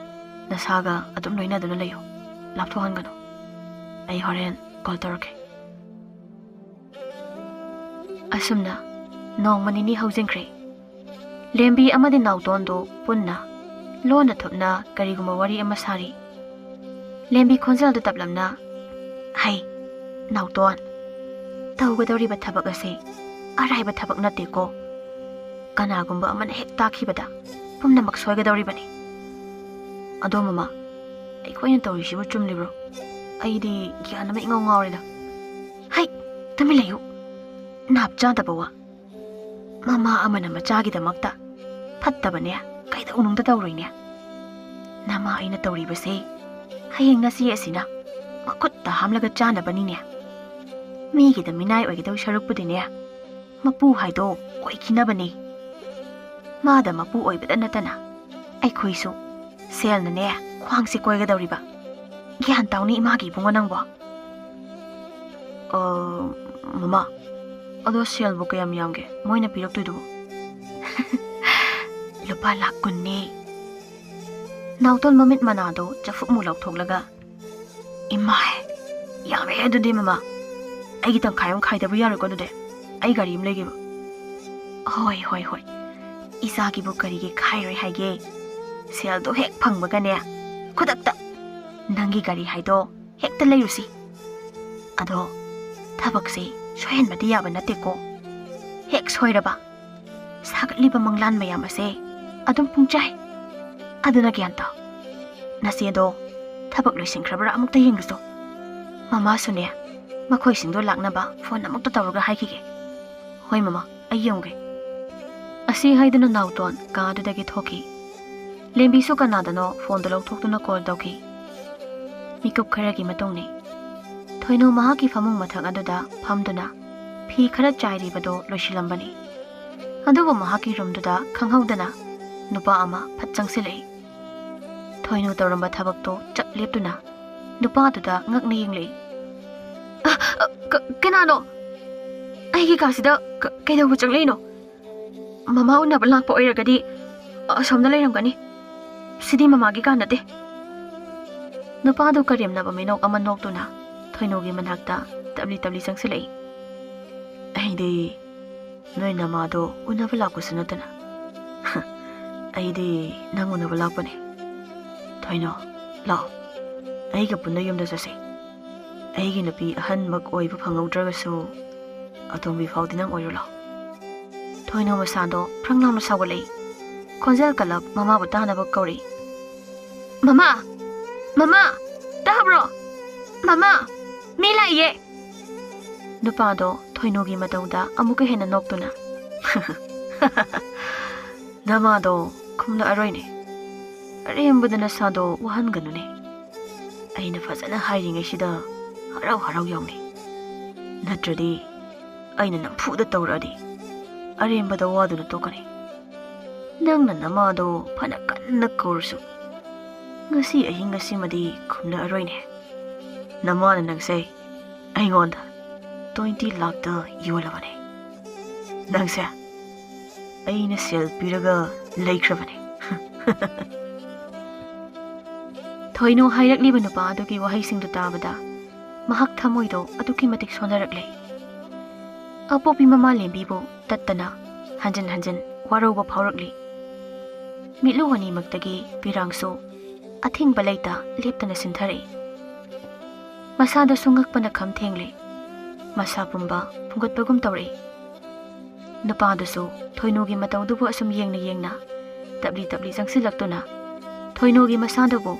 ꯅꯁꯥꯒ ꯑꯗꯨꯝ ꯂꯣꯏꯅꯗꯨꯅ ꯂꯩꯌꯨ꯫ ꯂꯥꯞꯊꯣꯛꯍꯟꯒꯅꯨ꯫ ꯑꯩ ꯍꯣꯔꯦꯟ ꯀꯣꯜ ꯇꯧꯔꯛꯀꯦ꯫ ꯑꯁꯨꯝꯅ ꯅꯣꯡꯃ ꯅꯤꯅꯤ ꯍꯧꯖꯤꯟꯈ꯭ꯔꯦ꯫ ꯂꯦꯝꯕꯤ ꯑꯃꯗꯤ ꯅꯥꯎꯇꯣꯟꯗꯨ ꯄꯨꯟꯅ ꯂꯣꯟꯅ ꯊꯨꯞꯅ ꯀꯔꯤꯒꯨꯝꯕ ꯋꯥꯔꯤ ꯑꯃ ꯁꯥꯔꯤ꯫ ꯂꯦꯝꯕꯤ ꯈꯣꯟꯖꯦꯜꯗꯨ ꯇꯞꯂꯞꯅ, "ꯍꯩ, ꯅꯥꯎꯇꯣꯟ, ꯇꯧꯒꯗꯧꯔꯤꯕ ꯊꯕꯛ ꯑꯁꯤ ꯑꯔꯥꯏꯕ ꯊꯕꯛ ꯅꯠꯇꯦꯀꯣ꯫ ꯀꯅꯥꯒꯨꯝꯕ ꯑꯃꯅ ꯍꯦꯛ ꯇꯥꯈꯤꯕꯗ ꯄꯨꯝꯅꯃꯛ ꯁꯣꯏꯒꯗꯧꯔꯤꯕꯅꯤ꯫ ꯑꯗꯣ ꯃꯃꯥ, ꯑꯩꯈꯣꯏꯅ ꯇꯧꯔꯤꯁꯤꯕꯨ ꯆꯨꯝꯂꯤꯕ꯭ꯔꯣ? ꯑꯩꯗꯤ ꯒ꯭ꯌꯥꯟ ꯑꯃ ꯏꯉꯥꯎ ꯉꯥꯎꯔꯦꯗ꯫ ꯍꯩ, ꯇꯨꯃꯤꯟ ꯂꯩꯌꯨ꯫ ꯅꯥꯞ ꯆꯥꯗꯕ ꯋꯥ꯫ ꯃꯃꯥ ꯑꯃꯅ ꯃꯆꯥꯒꯤꯗꯃꯛꯇ ꯐꯠꯇꯕꯅꯦ ꯀꯩꯗꯧꯅꯨꯡꯗ ꯇꯧꯔꯣꯏꯅꯦ꯫ ꯅꯃꯥ ꯑꯩꯅ ꯇꯧꯔꯤꯕꯁꯦ ꯍꯌꯦꯡ ꯅꯆꯦ ꯑꯁꯤꯅ ꯃꯈꯨꯠꯇ ꯍꯥꯝꯂꯒ ꯆꯥꯅꯕꯅꯤꯅꯦ꯫ ꯃꯤꯒꯤꯗ ꯃꯤꯅꯥꯏ ꯑꯣꯏꯒꯗꯧ ꯁꯔꯨꯛꯄꯨꯗꯤꯅꯦ, ꯃꯄꯨ ꯍꯥꯏꯗꯣ ꯑꯣꯏꯈꯤꯅꯕꯅꯦ꯫ ꯃꯥꯗ ꯃꯄꯨ ꯑꯣꯏꯕꯗ ꯅꯠꯇꯅ ꯑꯩꯈꯣꯏꯁꯨ ꯁꯦꯜꯅꯅꯦ ꯈ꯭ꯋꯥꯡꯁꯦ ꯀꯣꯏꯒꯗꯧꯔꯤꯕ꯫ ꯒ꯭ꯌꯥꯟ ꯇꯥꯎꯅꯤ ꯏꯃꯥꯒꯤ ꯏꯕꯨꯡꯉꯣ ꯅꯪꯕꯣ꯫" "ꯑ, ꯃꯃꯥ, ꯑꯗꯣ ꯁꯦꯜꯕꯨ ꯀꯌꯥꯝ ꯌꯥꯝꯒꯦ ꯃꯣꯏꯅ ꯄꯤꯔꯛꯇꯣꯏꯗꯨꯕꯨ?" ꯂꯨꯄꯥ ꯂꯥꯛ ꯀꯨꯟꯅꯦ꯫ ꯅꯥꯎꯇꯣꯟ ꯃꯃꯤꯠ ꯃꯅꯥꯗꯣ ꯆꯐꯨ ꯃꯨ ꯂꯥꯎꯊꯣꯛꯂꯒ, "ꯏꯃꯥꯏ, ꯌꯥꯝꯃꯦ ꯑꯗꯨꯗꯤ ꯃꯃꯥ꯫ ꯑꯩꯒꯤ ꯇꯪꯈꯥꯏ ꯑꯃ ꯈꯥꯏꯗꯕ ꯌꯥꯔꯣꯏꯀꯣ ꯑꯗꯨꯗꯤ꯫ ꯑꯩ ꯒꯥꯔꯤ ꯑꯃ ꯂꯩꯒꯦꯕ꯫" "ꯍꯣꯏ, ꯍꯣꯏ, ꯍꯣꯏ꯫ ꯏꯆꯥꯒꯤꯕꯨ ꯀꯔꯤꯒꯤ ꯈꯥꯏꯔꯣꯏ ꯍꯥꯏꯒꯦ? ꯁꯦꯜꯗꯣ ꯍꯦꯛ ꯐꯪꯕꯒꯅꯦ, ꯈꯨꯗꯛꯇ ꯅꯪꯒꯤ ꯒꯥꯔꯤ ꯍꯥꯏꯗꯣ ꯍꯦꯛꯇ ꯂꯩꯔꯨꯁꯤ꯫ ꯑꯗꯣ ꯊꯕꯛꯁꯦ ꯁꯣꯏꯍꯟꯕꯗꯤ ꯌꯥꯕ ꯅꯠꯇꯦꯀꯣ꯫ ꯍꯦꯛ ꯁꯣꯏꯔꯕ, ꯁꯥꯒꯠꯂꯤꯕ ꯃꯪꯂꯥꯟ ꯃꯌꯥꯝ ꯑꯁꯦ ꯑꯗꯨꯝ ꯄꯨꯡꯆꯥꯏ꯫ ꯑꯗꯨꯅ ꯒ꯭ꯌꯥꯟ ꯇꯥꯎ꯫ ꯅꯆꯦꯗꯣ ꯊꯕꯛ ꯂꯣꯏꯁꯤꯟꯈ꯭ꯔꯕ꯭ꯔꯥ ꯑꯃꯨꯛꯇ ꯌꯦꯡꯂꯨꯆꯣ꯫ ꯃꯃꯥꯁꯨꯅꯦ, ꯃꯈꯣꯏꯁꯤꯡꯗꯣ ꯂꯥꯛꯅꯕ ꯐꯣꯟ ꯑꯃꯨꯛꯇ ꯇꯧꯔꯒ ꯍꯥꯏꯈꯤꯒꯦ꯫" "ꯍꯣꯏ ꯃꯃꯥ, ꯑꯩ ꯌꯦꯡꯉꯨꯒꯦ꯫" ꯑꯁꯤ ꯍꯥꯏꯗꯨꯅ ꯅꯥꯎꯇꯣꯟ ꯀꯥ ꯑꯗꯨꯗꯒꯤ ꯊꯣꯛꯈꯤ꯫ ꯂꯦꯝꯕꯤꯁꯨ ꯀꯅꯥꯗꯅꯣ ꯐꯣꯟꯗꯣ ꯂꯧꯊꯣꯛꯇꯨꯅ ꯀꯣꯜ ꯇꯧꯈꯤ꯫ ꯃꯤꯀꯨꯞ ꯈꯔꯒꯤ ꯃꯇꯨꯡꯅꯤ꯫ ꯊꯣꯏꯅꯨ ꯃꯍꯥꯛꯀꯤ ꯐꯃꯨꯡ ꯃꯊꯛ ꯑꯗꯨꯗ ꯐꯝꯗꯨꯅ ꯐꯤ ꯈꯔ ꯆꯥꯏꯔꯤꯕꯗꯣ ꯂꯣꯏꯁꯤꯜꯂꯝꯕꯅꯤ꯫ ꯑꯗꯨꯕꯨ ꯃꯍꯥꯛꯀꯤ ꯔꯨꯝꯗꯨꯗ ꯈꯪꯍꯧꯗꯅ ꯅꯨꯄꯥ ꯑꯃ ꯐꯠ ꯆꯪꯁꯤꯜꯂꯛꯏ꯫ ꯊꯣꯏꯅꯨ ꯇꯧꯔꯝꯕ ꯊꯕꯛꯇꯣ ꯆꯞ ꯂꯦꯞꯇꯨꯅ ꯅꯨꯄꯥꯗꯨꯗ ꯉꯛꯅ ꯌꯦꯡꯂꯛꯏ꯫ "ꯑ, ꯑ, ꯀ-, ꯀꯅꯥꯅꯣ? ꯑꯩꯒꯤ ꯀꯥꯁꯤꯗ ꯀ-, ꯀꯩꯗꯧꯕ ꯆꯪꯂꯛꯏꯅꯣ? ꯃꯃꯥ ꯎꯅꯕ ꯂꯥꯛꯄ ꯑꯣꯏꯔꯒꯗꯤ ꯑꯁꯣꯝꯗ ꯂꯩꯔꯝꯒꯅꯤ꯫ ꯁꯤꯗꯤ ꯃꯃꯥꯒꯤ ꯀꯥ ꯅꯠꯇꯦ꯫" ꯅꯨꯄꯥꯗꯨ ꯀꯔꯦꯝꯅꯕ ꯃꯤꯅꯣꯛ ꯑꯃ ꯅꯣꯛꯇꯨꯅ ꯊꯣꯏꯅꯨꯒꯤ ꯃꯅꯥꯛꯇ ꯇꯞꯂꯤ ꯇꯞꯂꯤ ꯆꯪꯁꯤꯜꯂꯛꯏ꯫ "ꯑꯩꯗꯤ ꯅꯣꯏ ꯅꯃꯥꯗꯣ ꯎꯅꯕ ꯂꯥꯛꯄꯁꯨ ꯅꯠꯇꯅ꯫ ꯑꯩꯗꯤ ꯅꯪ ꯎꯅꯕ ꯂꯥꯛꯄꯅꯦ꯫ ꯊꯣꯏꯅꯣ, ꯂꯥꯛꯑꯣ, ꯑꯩꯒ ꯄꯨꯟꯅ ꯌꯨꯝꯗ ꯆꯠꯁꯤ꯫ ꯑꯩꯒꯤ ꯅꯨꯄꯤ ꯑꯍꯟꯃꯛ ꯑꯣꯏꯕ ꯐꯪꯍꯧꯗ꯭ꯔꯒꯁꯨ ꯑꯇꯣꯝꯕꯤ ꯐꯥꯎꯗꯤ ꯅꯪ ꯑꯣꯏꯔꯣ ꯂꯥꯛꯑꯣ꯫" ꯊꯣꯏꯅꯣ ꯃꯁꯥꯗꯣ ꯐ꯭ꯔꯪ ꯂꯥꯎꯅ ꯁꯥꯎꯒꯠꯂꯛꯏ꯫ ꯈꯣꯟꯖꯦꯜ ꯀꯜꯂꯞ ꯃꯃꯥꯕꯨ ꯇꯥꯅꯕ ꯀꯧꯔꯛꯏ꯫ "ꯃꯃꯥ! ꯃꯃꯥ! ꯇꯥꯕ꯭ꯔꯣ? ꯃꯃꯥ! ꯃꯤ ꯂꯥꯛꯏꯌꯦ!" ꯅꯨꯄꯥꯗꯣ ꯊꯣꯏꯅꯨꯒꯤ ꯃꯇꯧꯗ ꯑꯃꯨꯛꯀ ꯍꯦꯟꯅ ꯅꯣꯛꯇꯨꯅ, "ꯅꯃꯥꯗꯣ ꯈꯨꯝꯂꯛꯑꯔꯣꯏꯅꯦ꯫ ꯑꯔꯦꯝꯕꯗ ꯅꯁꯥꯗꯣ ꯋꯥꯍꯟꯒꯅꯨꯅꯦ꯫ ꯑꯩꯅ ꯐꯖꯅ ꯍꯥꯏꯔꯤꯉꯩꯁꯤꯗ ꯍꯔꯥꯎ ꯍꯔꯥꯎ ꯌꯥꯎꯅꯤ꯫ ꯅꯠꯇ꯭ꯔꯗꯤ ꯑꯩꯅ ꯅꯝꯐꯨꯗ ꯇꯧꯔꯛꯑꯗꯤ ꯑꯔꯦꯝꯕꯗ ꯋꯥꯗꯨꯅ ꯇꯣꯛꯀꯅꯤ꯫ ꯅꯪꯅ ꯅꯃꯥꯗꯣ ꯐꯅ ꯀꯟꯅ ꯀꯧꯔꯁꯨ ꯉꯁꯤ ꯑꯍꯤꯡ ꯑꯁꯤꯃꯗꯤ ꯈꯨꯝꯂꯛꯑꯔꯣꯏꯅꯦ꯫ ꯅꯃꯥꯅ ꯅꯪꯁꯦ ꯑꯩꯉꯣꯟꯗ ꯇ꯭ꯋꯦꯟꯇꯤ ꯂꯥꯛꯇ ꯌꯣꯜꯂꯕꯅꯦ꯫ ꯅꯪꯁꯦ ꯑꯩꯅ ꯁꯦꯜ ꯄꯤꯔꯒ ꯂꯩꯈ꯭ꯔꯕꯅꯤ꯫ ꯊꯣꯏꯅꯨ ꯍꯥꯏꯔꯛꯂꯤꯕ ꯅꯨꯄꯥ ꯑꯗꯨꯒꯤ ꯋꯥꯍꯩꯁꯤꯡꯗꯨ ꯇꯥꯕꯗ ꯃꯍꯥꯛ ꯊꯃꯣꯏꯗꯣ ꯑꯗꯨꯛꯀꯤ ꯃꯇꯤꯛ ꯁꯣꯟꯊꯔꯛꯂꯦ꯫ ꯑꯄꯣꯛꯄꯤ ꯃꯃꯥ ꯂꯦꯝꯕꯤꯕꯨ ꯇꯠꯇꯅ ꯍꯟꯖꯤꯟ ꯍꯟꯖꯤꯟ ꯋꯥꯔꯧꯕ ꯐꯥꯎꯔꯛꯂꯤ꯫ ꯃꯤꯠꯂꯨ ꯑꯅꯤꯃꯛꯇꯒꯤ ꯄꯤꯔꯥꯡꯁꯨ ꯑꯊꯤꯡꯕ ꯂꯩꯇ ꯂꯦꯞꯇꯅ ꯁꯤꯟꯊꯔꯛꯏ꯫ ꯃꯁꯥꯗꯁꯨ ꯉꯛꯄꯅ ꯈꯝ ꯊꯦꯡꯂꯦ꯫ ꯃꯁꯥ ꯄꯨꯝꯕ ꯐꯨꯡꯒꯠꯄꯒꯨꯝ ꯇꯧꯔꯛꯏ꯫ ꯅꯨꯄꯥꯗꯨꯁꯨ ꯊꯣꯏꯅꯨꯒꯤ ꯃꯇꯧꯗꯨꯕꯨ ꯑꯁꯨꯝ ꯌꯦꯡꯅ ꯌꯦꯡꯅ ꯇꯞꯂꯤ ꯇꯞꯂꯤ ꯆꯪꯁꯤꯜꯂꯛꯇꯨꯅ ꯊꯣꯏꯅꯨꯒꯤ ꯃꯁꯥꯗꯨꯕꯨ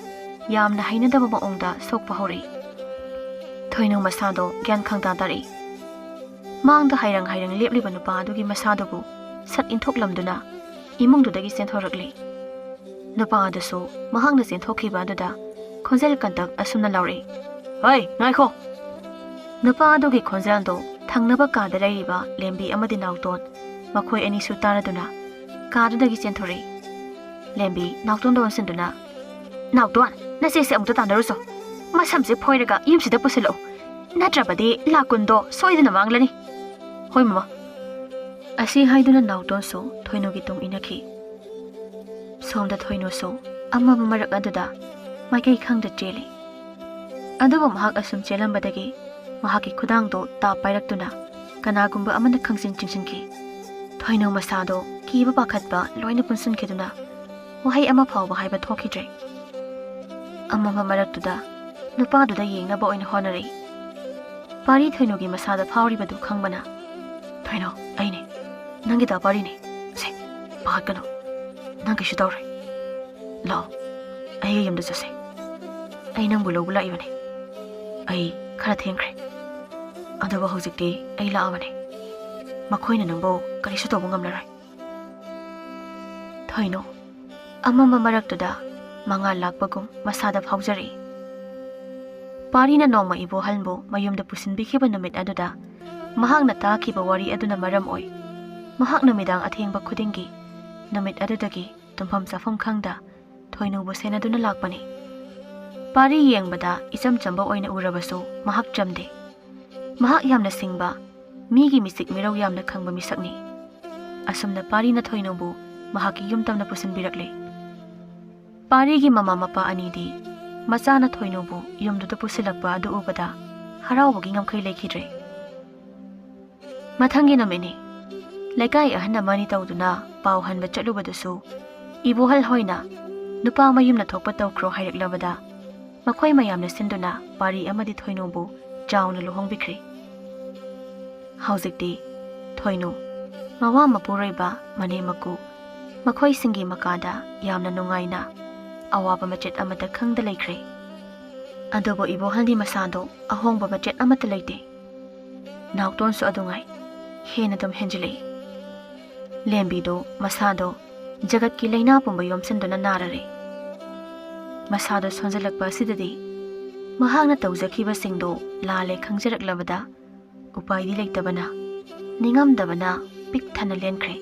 ꯌꯥꯝꯅ ꯍꯩꯅꯗꯕ ꯃꯑꯣꯡꯗ ꯁꯣꯛꯄ ꯍꯧꯔꯛꯏ꯫ ꯊꯣꯏꯅꯨ ꯃꯁꯥꯗꯣ ꯒ꯭ꯌꯥꯟ ꯈꯪꯇꯥ ꯇꯥꯔꯛꯏ꯫ ꯃꯥꯡꯗ ꯍꯥꯏꯔꯪ ꯍꯥꯏꯔꯪ ꯂꯦꯞꯂꯤꯕ ꯅꯨꯄꯥ ꯑꯗꯨꯒꯤ ꯃꯁꯥꯗꯨꯕꯨ ꯁꯠ ꯏꯟꯊꯣꯛꯂꯝꯗꯨꯅ ꯏꯃꯨꯡꯗꯨꯗꯒꯤ ꯆꯦꯟꯊꯣꯔꯛꯂꯤ꯫ ꯅꯨꯄꯥ ꯑꯗꯨꯁꯨ ꯃꯍꯥꯛꯅ ꯆꯦꯟꯊꯣꯛꯈꯤꯕ ꯑꯗꯨꯗ ꯈꯣꯟꯖꯦꯜ ꯀꯟꯇꯛ ꯑꯁꯨꯝꯅ ꯂꯥꯎꯔꯛꯏ, "ꯍꯩ, ꯉꯥꯏꯈꯣ!" ꯅꯨꯄꯥ ꯑꯗꯨꯒꯤ ꯈꯣꯟꯖꯦꯜꯗꯣ ꯊꯪꯅꯕ ꯀꯥꯗ ꯂꯩꯔꯤꯕ ꯂꯦꯝꯕꯤ ꯑꯃꯗꯤ ꯅꯥꯎꯇꯣꯟ, ꯃꯈꯣꯏ ꯑꯅꯤꯁꯨ ꯇꯥꯔꯗꯨꯅ ꯀꯥꯗꯨꯗꯒꯤ ꯆꯦꯟꯊꯣꯔꯛꯏ꯫ ꯂꯦꯝꯕꯤ ꯅꯥꯎꯇꯣꯟꯗ ꯑꯣꯟꯁꯤꯟꯗꯨꯅ, "ꯅꯥꯎꯇꯣꯟ, ꯅꯆꯦꯁꯦ ꯑꯃꯨꯛꯇ ꯇꯥꯟꯅꯔꯨꯆꯣ꯫ ꯃꯁꯝꯁꯦ ꯐꯣꯏꯔꯒ ꯌꯨꯝꯁꯤꯗ ꯄꯨꯁꯤꯜꯂꯛꯎ꯫ ꯅꯠꯇ꯭ꯔꯕꯗꯤ ꯂꯥꯛ ꯀꯨꯟꯗꯣ ꯁꯣꯏꯗꯅ ꯃꯥꯡꯂꯅꯤ꯫" "ꯍꯣꯏ, ꯃꯃꯥ꯫" ꯑꯁꯤ ꯍꯥꯏꯗꯨꯅ ꯅꯥꯎꯇꯣꯟꯁꯨ ꯊꯣꯏꯅꯨꯒꯤ ꯇꯨꯡ ꯏꯟꯅꯈꯤ꯫ ꯁꯣꯝꯗ ꯊꯣꯏꯅꯨꯁꯨ ꯑꯃꯝꯕ ꯃꯔꯛ ꯑꯗꯨꯗ ꯃꯥꯏꯀꯩ ꯈꯪꯗ ꯆꯦꯜꯂꯤ꯫ ꯑꯗꯨꯕꯨ ꯃꯍꯥꯛ ꯑꯁꯨꯝ ꯆꯦꯜꯂꯝꯕꯗꯒꯤ ꯃꯍꯥꯛꯀꯤ ꯈꯨꯗꯥꯡꯗꯣ ꯇꯥꯞ ꯄꯥꯏꯔꯛꯇꯨꯅ ꯀꯅꯥꯒꯨꯝꯕ ꯑꯃꯅ ꯈꯪꯖꯤꯟ ꯆꯤꯡꯁꯤꯟꯈꯤ꯫ ꯊꯣꯏꯅꯨ ꯃꯁꯥꯗꯣ ꯀꯤꯕ ꯄꯥꯈꯠꯄ ꯂꯣꯏꯅ ꯄꯨꯟꯁꯤꯟꯈꯤꯗꯨꯅ ꯋꯥꯍꯩ ꯑꯃ ꯐꯥꯎꯕ ꯍꯥꯏꯕ ꯊꯣꯛꯈꯤꯗ꯭ꯔꯦ꯫ ꯑꯃꯝꯕ ꯃꯔꯛꯇꯨꯗ ꯅꯨꯄꯥꯗꯨꯗ ꯌꯦꯡꯅꯕ ꯑꯣꯏꯅ ꯍꯣꯠꯅꯔꯛꯏ꯫ ꯄꯥꯔꯤ ꯊꯣꯏꯅꯨꯒꯤ ꯃꯁꯥꯗ ꯐꯥꯎꯔꯤꯕꯗꯨ ꯈꯪꯕꯅ, "ꯊꯣꯏꯅꯨ, ꯑꯩꯅꯦ꯫ ꯅꯪꯒꯤ ꯗꯥ ꯄꯥꯔꯤꯅꯦ꯫ ꯁꯦ, ꯄꯥꯈꯠꯀꯅꯨ꯫ ꯅꯪ ꯀꯩꯁꯨ ꯇꯧꯔꯣꯏ꯫ ꯂꯥꯛꯑꯣ, ꯑꯩꯒꯤ ꯌꯨꯝꯗ ꯆꯠꯁꯦ꯫ ꯑꯩ ꯅꯪꯕꯨ ꯂꯧꯕ ꯂꯥꯛꯏꯕꯅꯦ꯫ ꯑꯩ ꯈꯔ ꯊꯦꯡꯈ꯭ꯔꯦ꯫ ꯑꯗꯨꯕꯨ ꯍꯧꯖꯤꯛꯇꯤ ꯑꯩ ꯂꯥꯛꯑꯕꯅꯦ꯫ ꯃꯈꯣꯏꯅ ꯅꯪꯕꯨ ꯀꯔꯤꯁꯨ ꯇꯧꯕ ꯉꯝꯂꯔꯣꯏ꯫" ꯊꯣꯏꯅꯨ ꯑꯃꯝꯕ ꯃꯔꯛꯇꯨꯗ ꯃꯉꯥꯜ ꯂꯥꯛꯄꯒꯨꯝ ꯃꯁꯥꯗ ꯐꯥꯎꯖꯔꯛꯏ꯫ ꯄꯥꯔꯤꯅ ꯅꯣꯡꯃ ꯏꯕꯣꯍꯜꯕꯨ ꯃꯌꯨꯝꯗ ꯄꯨꯁꯤꯟꯕꯤꯈꯤꯕ ꯅꯨꯃꯤꯠ ꯑꯗꯨꯗ ꯃꯍꯥꯛꯅ ꯇꯥꯈꯤꯕ ꯋꯥꯔꯤ ꯑꯗꯨꯅ ꯃꯔꯝ ꯑꯣꯏ ꯃꯍꯥꯛ ꯅꯨꯃꯤꯗꯥꯡ ꯑꯊꯦꯡꯕ ꯈꯨꯗꯤꯡꯒꯤ ꯅꯨꯃꯤꯠ ꯑꯗꯨꯗꯒꯤ ꯇꯨꯝꯐꯝ ꯆꯥꯐꯝ ꯈꯪꯗ ꯊꯣꯏꯅꯨꯕꯨ ꯁꯦꯟꯅꯗꯨꯅ ꯂꯥꯛꯄꯅꯤ꯫ ꯄꯥꯔꯤ ꯌꯦꯡꯕꯗ ꯏꯆꯝ ꯆꯝꯕ ꯑꯣꯏꯅ ꯎꯔꯕꯁꯨ ꯃꯍꯥꯛ ꯆꯝꯗꯦ꯫ ꯃꯍꯥꯛ ꯌꯥꯝꯅ ꯁꯤꯡꯕ, ꯃꯤꯒꯤ ꯃꯤꯆꯤꯛ ꯃꯤꯔꯧ ꯌꯥꯝꯅ ꯈꯪꯕ ꯃꯤꯁꯛꯅꯤ꯫ ꯑꯁꯨꯝꯅ ꯄꯥꯔꯤꯅ ꯊꯣꯏꯅꯨꯕꯨ ꯃꯍꯥꯛꯀꯤ ꯌꯨꯝ ꯇꯝꯅ ꯄꯨꯁꯤꯟꯕꯤꯔꯛꯂꯦ꯫ ꯄꯥꯔꯤꯒꯤ ꯃꯃꯥ ꯃꯄꯥ ꯑꯅꯤꯗꯤ ꯃꯆꯥꯅ ꯊꯣꯏꯅꯨꯕꯨ ꯌꯨꯝꯗꯨꯗ ꯄꯨꯁꯤꯜꯂꯛꯄ ꯑꯗꯨ ꯎꯕꯗ ꯍꯔꯥꯎꯕꯒꯤ ꯉꯝꯈꯩ ꯂꯩꯈꯤꯗ꯭ꯔꯦ꯫ ꯃꯊꯪꯒꯤ ꯅꯨꯃꯤꯠꯅꯤ꯫ ꯂꯩꯀꯥꯏ ꯑꯍꯟ ꯑꯃꯅꯤ ꯇꯧꯗꯨꯅ ꯄꯥꯎ ꯍꯟꯕ ꯆꯠꯂꯨꯕꯗꯨꯁꯨ ꯏꯕꯣꯍꯜ ꯍꯣꯏꯅ ꯅꯨꯄꯥ ꯃꯌꯨꯝꯅ ꯊꯣꯛꯄ ꯇꯧꯈ꯭ꯔꯣ ꯍꯥꯏꯔꯛꯂꯕꯗ ꯃꯈꯣꯏ ꯃꯌꯥꯝꯅ ꯁꯤꯟꯗꯨꯅ ꯄꯥꯔꯤ ꯑꯃꯗꯤ ꯊꯣꯏꯅꯨꯕꯨ ꯆꯥꯎꯅ ꯂꯨꯍꯣꯡꯕꯤꯈ꯭ꯔꯦ꯫ ꯍꯧꯖꯤꯛꯇꯤ ꯊꯣꯏꯅꯨ ꯃꯋꯥ ꯃꯄꯨꯔꯣꯏꯕ ꯃꯅꯦꯝ ꯃꯀꯨ ꯃꯈꯣꯏꯁꯤꯡꯒꯤ ꯃꯀꯥꯗ ꯌꯥꯝꯅ ꯅꯨꯡꯉꯥꯏꯅ ꯑꯋꯥꯕ ꯃꯆꯦꯠ ꯑꯃꯠꯇ ꯈꯪꯗ ꯂꯩꯈ꯭ꯔꯦ꯫ ꯑꯗꯨꯕꯨ ꯏꯕꯣꯍꯜꯗꯤ ꯃꯁꯥꯗꯣ ꯑꯍꯣꯡꯕ ꯃꯆꯦꯠ ꯑꯃꯠꯇ ꯂꯩꯇꯦ꯫ ꯅꯥꯎꯇꯣꯟꯁꯨ ꯑꯗꯨꯉꯥꯏ ꯍꯦꯟꯅ ꯑꯗꯨꯝ ꯍꯦꯟꯖꯤꯜꯂꯛꯏ꯫ ꯂꯦꯝꯕꯤꯗꯣ ꯃꯁꯥꯗꯣ ꯖꯒꯠꯀꯤ ꯂꯥꯏꯅꯥ ꯄꯨꯝꯕ ꯌꯣꯝꯁꯤꯟꯗꯨꯅ ꯅꯥꯔꯔꯦ꯫ ꯃꯁꯥꯗꯣ ꯁꯣꯟꯖꯜꯂꯛꯄ ꯑꯁꯤꯗꯗꯤ ꯃꯍꯥꯛꯅ ꯇꯧꯖꯈꯤꯕꯁꯤꯡꯗꯣ ꯂꯥꯜꯂꯦ ꯈꯪꯖꯔꯛꯂꯕꯗ ꯎꯄꯥꯏꯗꯤ ꯂꯩꯇꯕꯅ ꯅꯤꯡꯉꯝꯗꯕꯅ ꯄꯤꯛ ꯊꯟꯅ ꯂꯦꯟꯈ꯭ꯔꯦ꯫